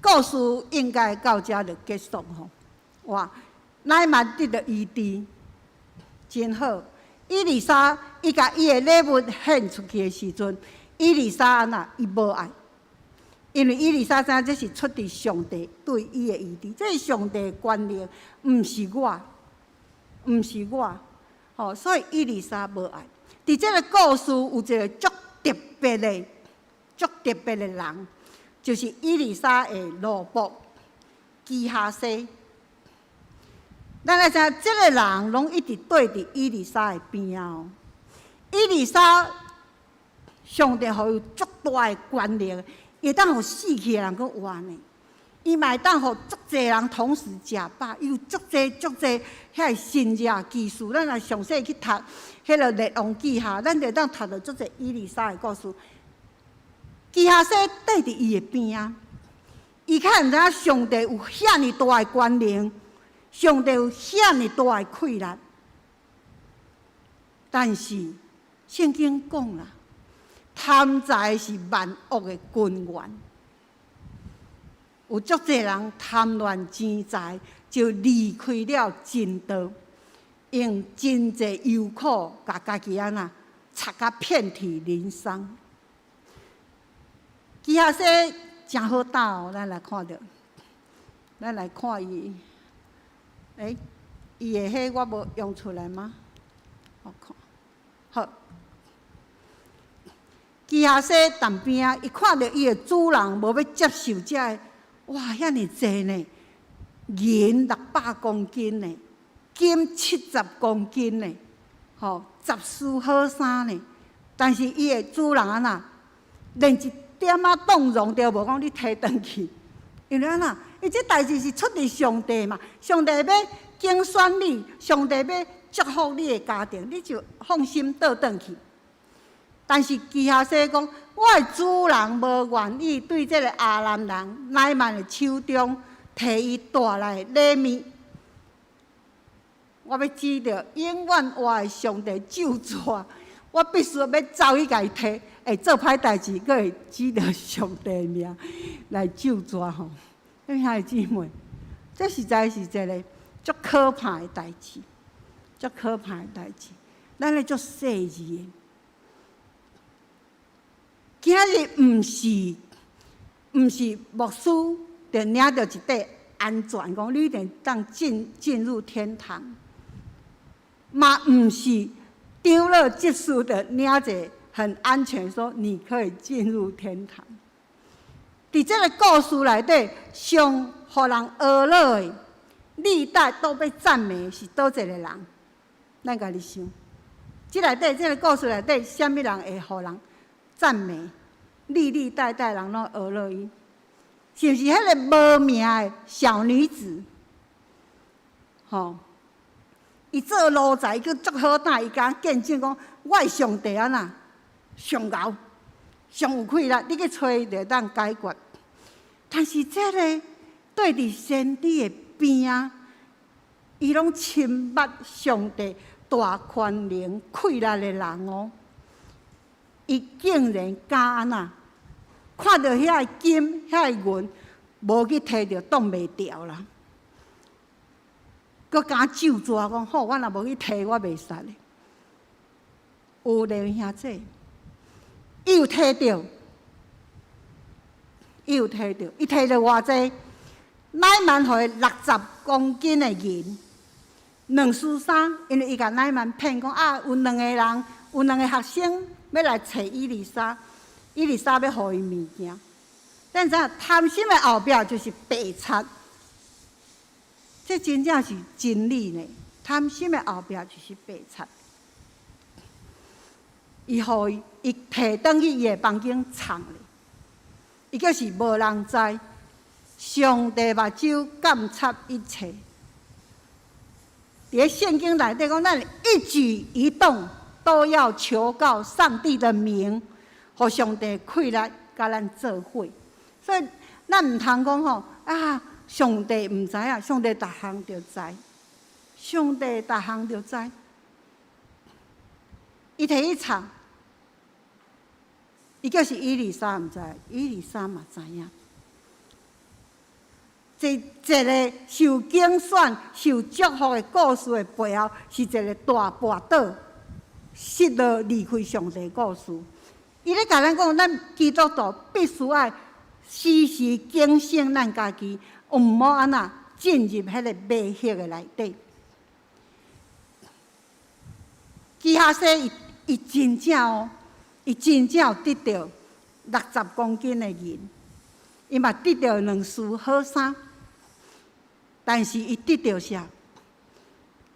故事應該到遮就結束吼。哇，乃縵得著醫治，真好。以利沙伊共伊的禮物獻出去的時陣，以利沙按怎？伊無愛，因為以利沙知影這是出佇上帝對伊的醫治，這是上帝的權能，毋是我，毋是我。吼，所以以利沙無愛。佇這個故事有一個足特別的、足特別的人。就是以利沙的奴僕基哈西，咱來知影，這個人攏一直綴佇以利沙的邊仔哦。以利沙上帝予伊足大的權力，伊會當予死去的人閣活呢。伊嘛會當予足濟人同時食飽，伊有足濟足濟遐个神蹟奇事。咱若詳細去讀彼个列王紀下，咱就會當讀著足濟以利沙的故事。基哈西綴佇伊的邊仔，伊較毋知影上帝有遐爾大的權能，上帝有遐爾大的氣力。但是聖經講啦，貪財是萬惡的根源。有足濟人貪戀錢財，就離開了真道，用真濟憂苦，共家己按怎，插甲遍體鱗傷。基哈西誠好鬥哦，咱來看著，咱來看伊，欸，伊的彼我無用出來嗎？我看，好。基哈西踮邊仔，伊看著伊的主人無欲接受這个，哇，遐爾濟呢，銀600公斤呢，金70公斤呢，吼，10絲好衫呢。但是伊的主人按怎，連一點仔動容都無，講你提轉去，因為按怎？伊這代誌是出佇上帝嘛，上帝欲揀選你，上帝欲祝福你的家庭，你就放心倒轉去。但是基哈西講，我的主人無願意對這個亞蘭人乃縵的手中提伊帶來的禮物，我欲指著永遠活的上帝咒詛，我必須欲走去共伊提，會做歹代誌，閣會指著上帝的名來咒詛吼。兄弟姊妹，這實在是一個足可怕的代誌，足可怕的代誌。咱咧足細膩的。基今仔日毋是牧師就領著一塊安全，講你一定當進入天堂。嘛毋是長老執事就領一個很安全，說你可以進入天堂。佇這个故事內底，上予人呵咾的，歷代都被讚美是佗一個人？咱家己想，這內底這个故事內底，啥物人會予人讚美？歷歷代代人攏呵咾伊，是毋是彼个無名的小女子？吼，伊做奴才，伊閣足好膽，伊敢見證講，我的上帝按怎上𠢕、上有氣力，你去揣伊就會當解決。但是這个對佇先知的邊仔，伊攏深捌上帝大權能氣力的人哦，伊竟然敢按怎？看著遐个金、遐个銀，無去提著，擋袂牢啦。閣敢咒詛講好，我若無去提，我袂殺的。有兩兄弟，伊有提著，伊有提著，伊提著偌濟？乃縵予伊60公斤的銀，兩絲衫，因為伊共乃縵騙講啊，有兩个人，有兩个學生欲來揣以利沙，以利沙欲予伊物件。咱知影貪心的後壁就是白賊，這真正是真理呢。貪心的後壁就是白賊。伊予伊，伊提轉去伊的房間藏咧，伊閣是無人知。上帝目睭監察一切。佇咧聖經內底講，咱一舉一動都要求告上帝的名，予上帝氣力共咱做伙。所以咱毋通講吼啊，上帝毋知影，上帝逐項就知，上帝逐項就知。伊提去藏，伊叫是以利沙毋知，以利沙嘛知影。一一个受揀選、受祝福的故事的背後，是一个大跋倒、失落、離開上帝的故事。伊咧共咱講，咱基督徒必須愛時時警醒咱家己，毋好按怎進入彼个迷惑的內底。基哈西伊伊真正哦，伊真正有得著60公斤的銀，伊嘛得著兩絲好衫。但是伊得著啥？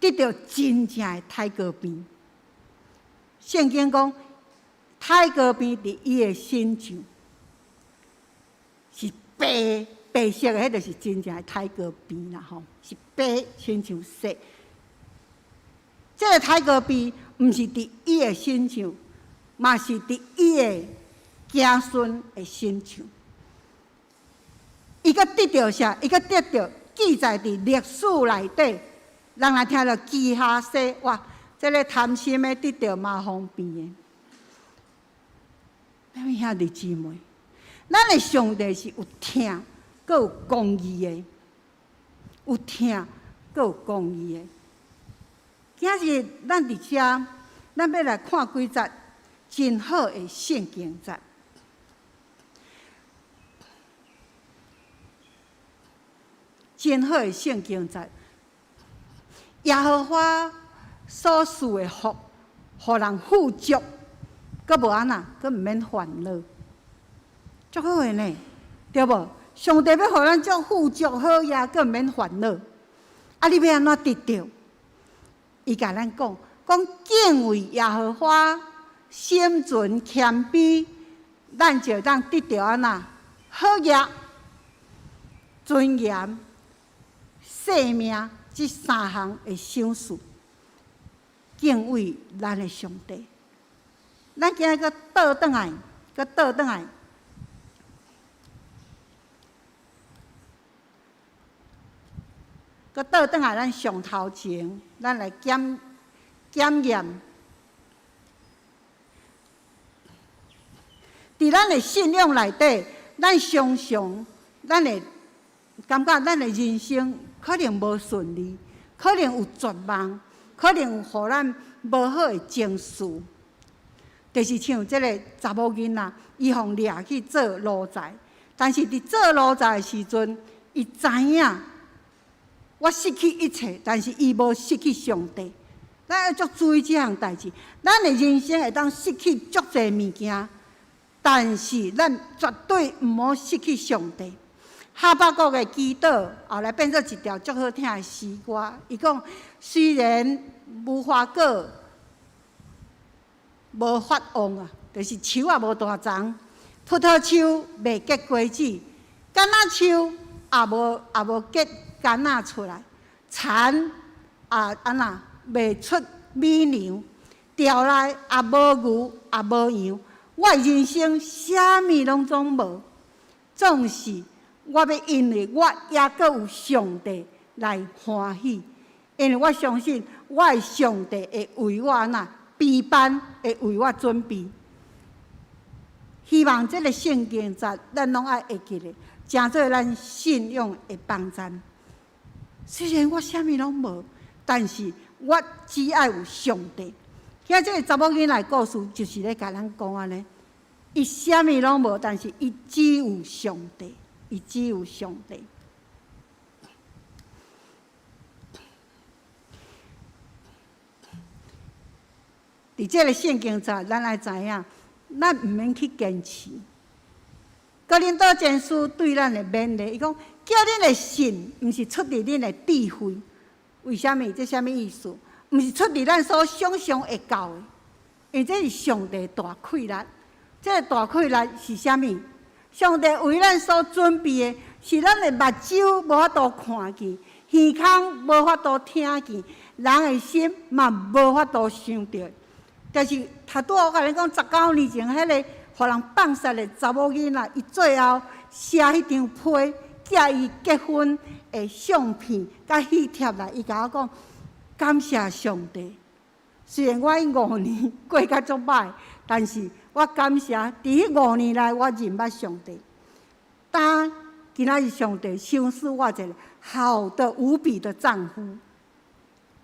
得著真正的太高病。聖經講，太高病佇伊的身上是白白色的，彼就是真正的太高病啦吼，是白親像雪。這个太高病毋是佇伊的身上，嘛是佇伊的子孫的身上。伊閣得著啥？伊閣得著記載佇歷史內底，人若聽著基哈西，哇！這个貪心的得著麻風病的。咱兄弟姊妹，咱的上帝是有疼，閣有公義的，有疼，閣有公義的。今日咱佇遮，咱欲來看幾節真好的聖經節。真好的聖經節，耶和華所賜的福，予人富足，閣無按怎，閣毋免煩惱，足好的呢，對無？上帝欲予咱足富足好額，閣毋免煩惱。啊，你欲按怎得著？伊共咱講，講敬畏耶和華，心存謙卑，咱就會當得著按怎好額、尊嚴、生命這三項的賞賜。敬畏咱的上帝，咱今日閣倒轉來，閣倒轉來，閣倒轉來，咱上頭前，咱來檢檢驗，佇咱的信仰內底，咱常常咱會感覺咱的人生可能無順利，可能有絕望，可能有予咱無好的情緒。就是像這个查某囡仔，伊予掠去做奴才，但是佇做奴才的時陣，伊知影我失去一切，但是伊無失去上帝。咱愛足注意這項代誌。咱的人生會當失去足濟物件，但是咱絕對毋好失去上帝。哈巴谷的祈禱後來變做一條足好聽的詩歌。伊講：雖然無花果無發旺啊，就是樹也無大欉，葡萄樹袂結果子，柑仔樹也無結柑仔出來，蠶也按怎袂出米糧，牢內也無牛也無羊，我的人生啥物攏總無，總是我欲因為我猶閣有上帝來歡喜，因為我相信我的上帝會為我按怎備辦，會為我準備。希望這个聖經節，咱攏愛會記得，成做咱信仰的幫贊。雖然我啥物攏無，但是我只愛有上帝。今這个查某囡仔的故事，就是咧共咱講按呢。伊啥物攏無，但是伊只有上帝，伊只有上帝。佇這个聖經節，咱愛知影，咱毋免去堅持。哥林多前書對咱的勉勵，伊講叫恁的信，毋是出佇恁的智慧。為啥物？這啥物意思？毋是出佇咱所想像會到的，因為這是上帝大氣力。這个大氣力是啥物？上帝為咱所準備的，是咱的目睭無法度看見，耳孔無法度聽見，人的心嘛無法度想著。但是，頭拄仔我共你講，19年前，彼个予人放殺的查某囡仔，伊最後寫彼張批，寄伊結婚的相片佮喜帖來，伊共我講感謝上帝。雖然我彼五年過甲足歹，但是我感謝佇彼五年內我認捌上帝。當今仔日上帝賞賜我一个好的無比的丈夫，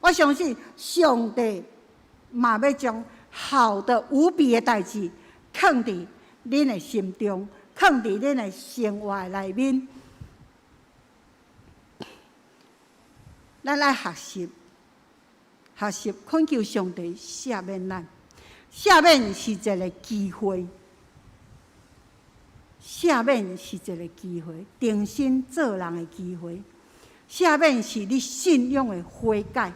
我相信上帝嘛欲將好的無比的代誌囥佇恁的心中，囥佇恁的生活內面。咱愛學習，學習懇求上帝赦免咱。赦免是一个機會，赦免是一个機會，重新做人的機會。赦免是你信仰的悔改。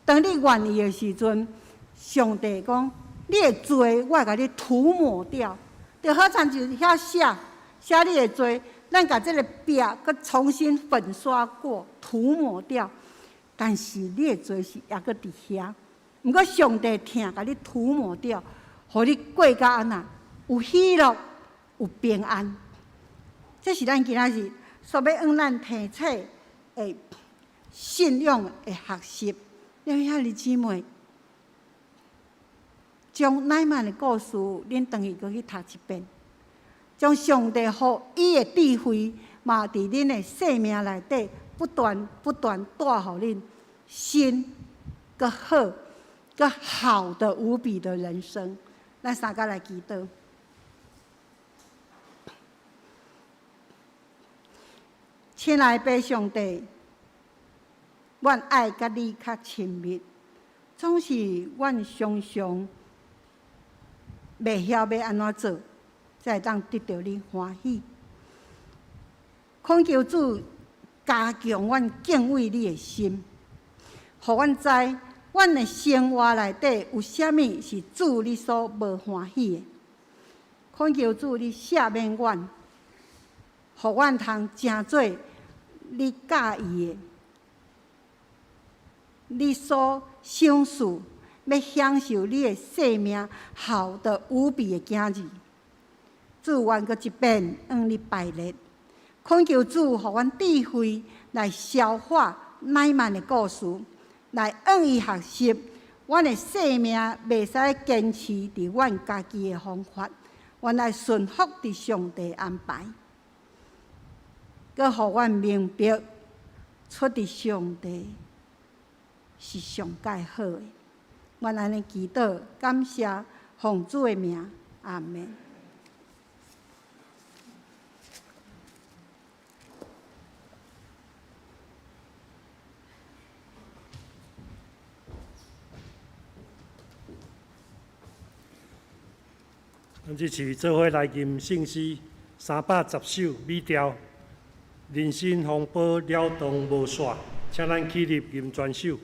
當你願意的時陣，上帝講你的罪，我會共你塗抹掉。就好親像遐寫寫你的罪，咱共這个壁閣重新粉刷過、塗抹掉。但是你的罪是猶閣佇遐。毋過上帝疼，共你塗抹掉，予你過甲按怎有喜樂、有平安。這是咱今仔日所欲向咱提醒的信仰的學習。恁兄弟姊妹，將乃縵的故事，恁轉去閣去讀一遍，將上帝予伊的智慧，嘛佇恁的生命內底不斷不斷帶予恁新、閣好、閣好的無比的人生。咱三个來祈禱。親愛的父上帝，阮愛佮你較親密，總是阮常常袂曉欲按怎做，才會當得著你歡喜。懇求主加強阮敬畏你的心，予阮知阮的生活內底有啥物是主你所無歡喜的。懇求主你赦免阮，予阮通成做你佮意的。你所賞賜，欲享受你的生命好的無比的囝兒。主願閣一遍向你拜日，懇求主予阮智慧來消化乃縵的故事，來向伊學習。阮的生命袂使堅持佇阮家己的方法，阮愛順服佇上帝安排，閣予阮明白出佇上帝是上蓋好的。阮按呢祈禱，感謝，奉主的名，阿門。咱這次做伙來吟聖詩310首美調，人生風波了當無煞，請咱起立吟全首。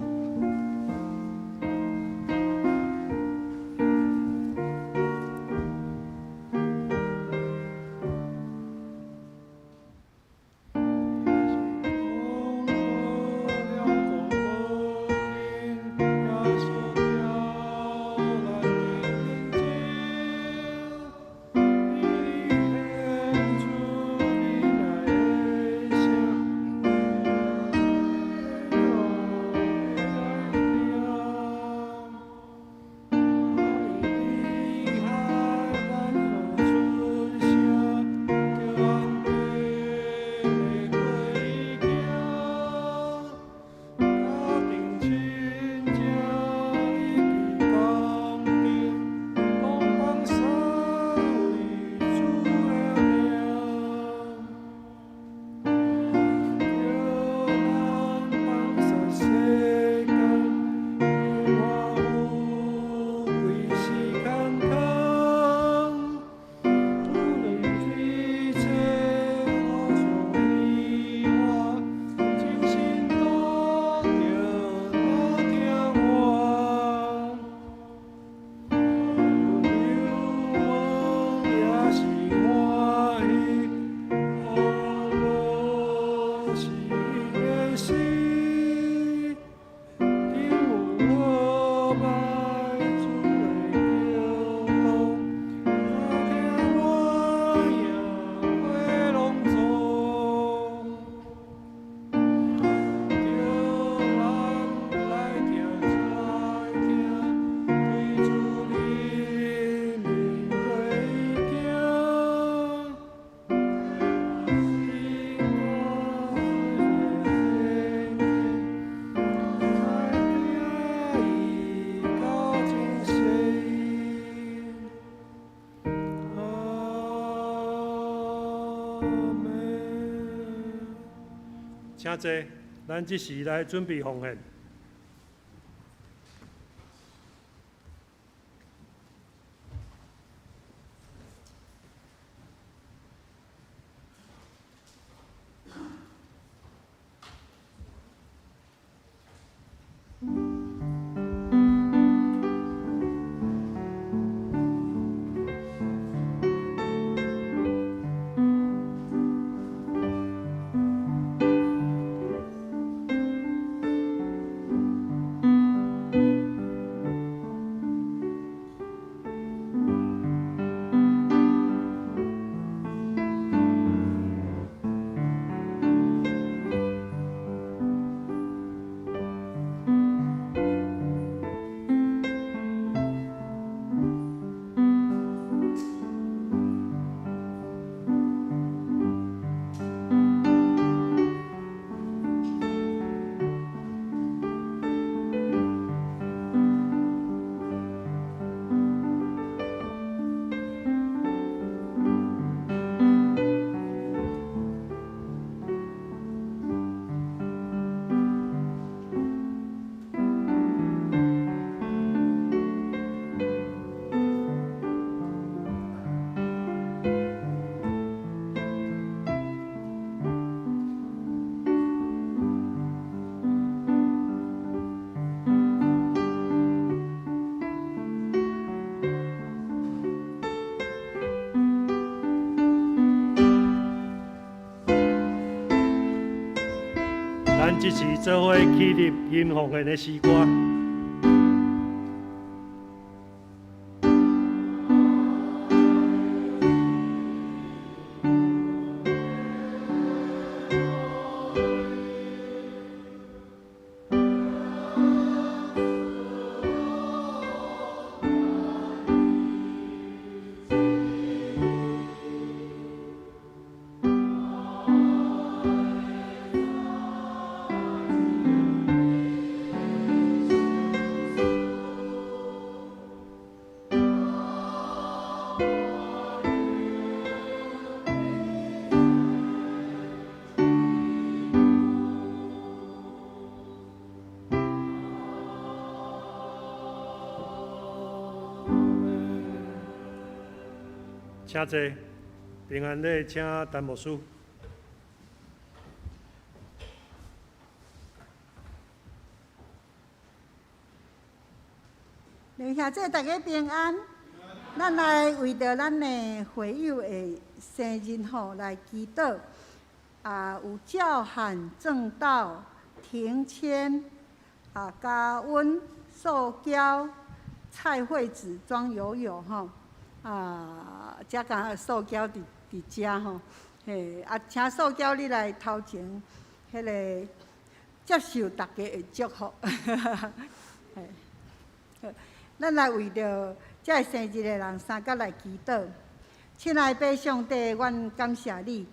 請坐，咱這時來準備奉獻。咱這次做伙起立吟奉獻的詩歌。請坐。平安禮，請陳牧師。弟兄姊妹大家平安。咱來為著咱的會友的生日吼來祈禱。啊，有教漢正道、庭謙、啊嘉溫、素嬌、蔡惠子、莊友友吼。啊，遮敢素嬌佇遮吼，嘿，啊，請素嬌你來頭前，彼个接受大家的祝福。嘿，好，咱來為著遮个生日的人三角來祈禱。親愛的父上帝，阮感謝你，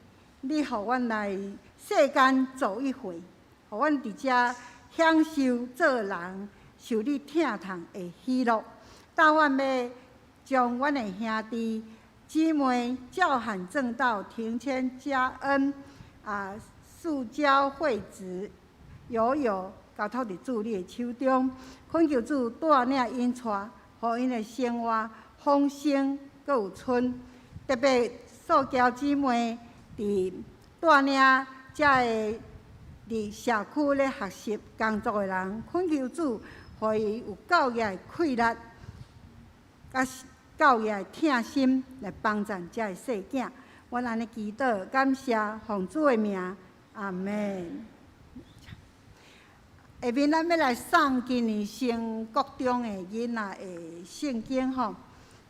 你予阮來世間走一回，予阮佇遮享受做人受你疼痛的喜樂。但阮欲將阮的兄弟姊妹教漢正道、庭謙、嘉恩、啊素嬌、惠子、友友交託佇主你的手中，懇求主帶領𪜶帶，予𪜶的生活豐盛，閣有春。特別素嬌姊妹佇帶領遮个佇社區咧學習工作的人，懇求主，予伊有教業的氣力，佮教業的疼心來幫贊遮个細囝。阮按呢祈禱，感謝奉主的名，阿門。下面咱欲來送今年升國中的囡仔的聖經吼。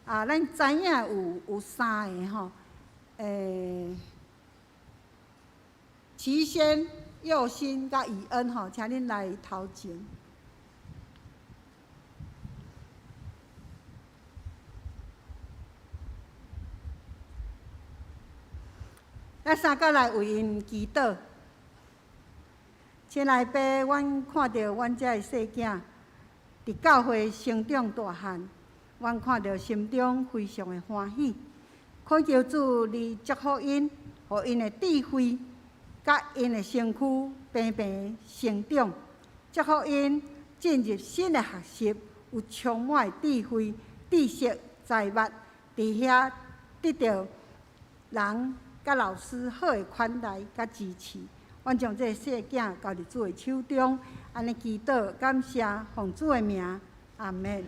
啊，咱知影有三个吼，齊先、佑心佮以恩吼，請恁來頭前。咱三角來為𪜶祈禱。親愛的父，阮看著阮遮的細囝佇教會成長大漢，阮看著心中非常的歡喜。懇求主你祝福𪜶，予𪜶的智慧佮𪜶的身軀平平成長，祝福𪜶進入新的學習，有充滿的智慧、知識、才物，佇遐得著人佮老師好的款待佮支持。阮將這个細囝交佇主的手中，按呢祈禱感謝，奉主的名，阿門。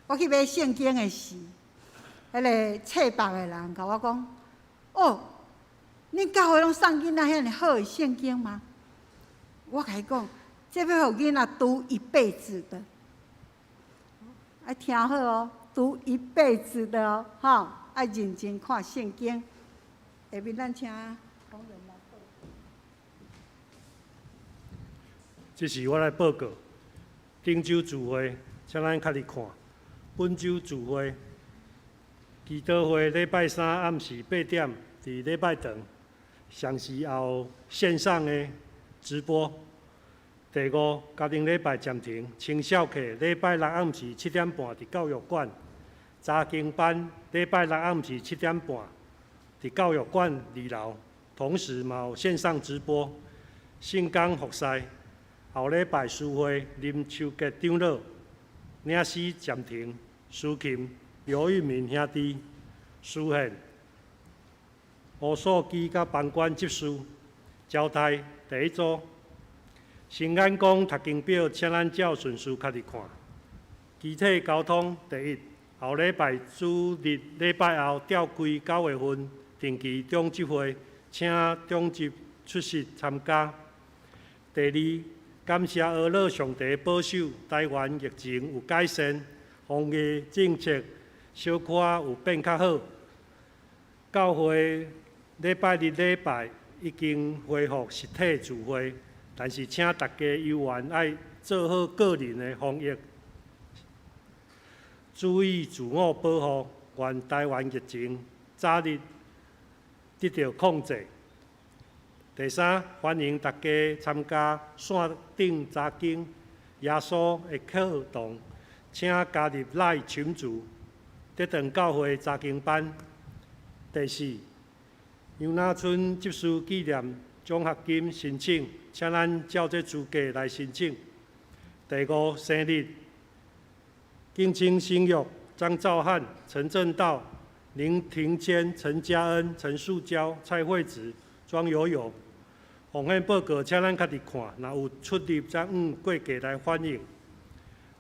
我去買聖經的時，彼个冊目的人共我講：哦，恁教會攏送囡仔遐爾好的聖經嗎？我共伊講，這欲予囡仔讀一輩子的，愛聽好哦，讀一輩子的哦，吼，愛認真看聖經。下面咱請同仁來報告。這是我來報告，頂週聚會，請咱較佇看。本週聚會、祈禱會，禮拜三暗時8點，佇禮拜堂，同時也有線上的直播。第五，家庭禮拜暫停，青少課禮拜六暗時7點半佇教育館，查經班禮拜六暗時7點半佇教育館2樓，同時嘛有線上直播。聖工服侍，後禮拜聚會林秋杰長老，領詩暫停。司琴刘玉明兄弟，司獻吴素基佮房管执事，招待第一組。新眼光讀經表，請咱照順序較佇看。機體交通第一，後禮拜主日禮拜後調開9月份定期長執會，請長執出席參加。第二，感謝阿樂上帝保守，台灣疫情有改善，防疫政策小可有變較好。教會禮拜日禮拜已經恢復實體聚會，但是請大家猶原愛做好個人的防疫，注意自我保護，願台灣疫情早日得著控制。第三，歡迎大家參加線頂查經耶穌的課堂，請加入 LINE 群組，德堂教會查經班。第四，楊那村執事紀念獎學金申請，請咱照這資格來申請。第五，生日，敬請新約張兆漢、陳正道、林庭堅、陳嘉恩、陳樹嬌、蔡惠子、莊友友。奉獻報告，請咱較直看，若有出入，才按過價來反映。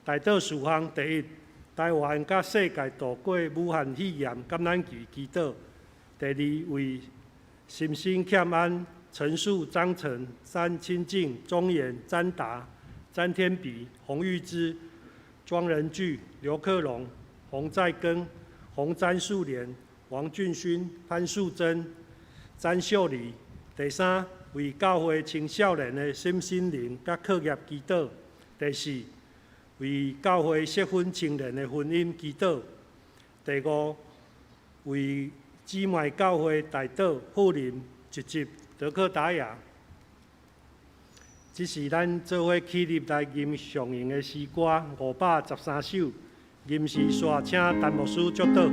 代禱事項：第一，台灣佮世界度過武漢肺炎感染期祈禱。第二，為心心欠安、陳樹、張成、詹清靜、鍾岩、詹達、詹天比、洪玉芝、莊仁巨、劉克龍、洪在根、洪詹樹蓮、王俊勳、潘樹珍、詹秀麗。第三，為教會青少年的身心靈佮課業祈禱。第四，為教會適婚青年的婚姻祈禱。第五，為姊妹教會代禱、富林、吉吉、德克達雅。這是咱做伙起立來吟上用的詩歌513首，吟詩煞請陳牧師祝禱。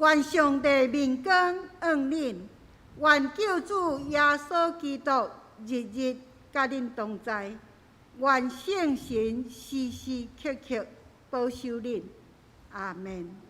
願上帝面光向恁，願救主耶穌基督日日佮恁同在，願聖神時時刻刻保守恁。阿們。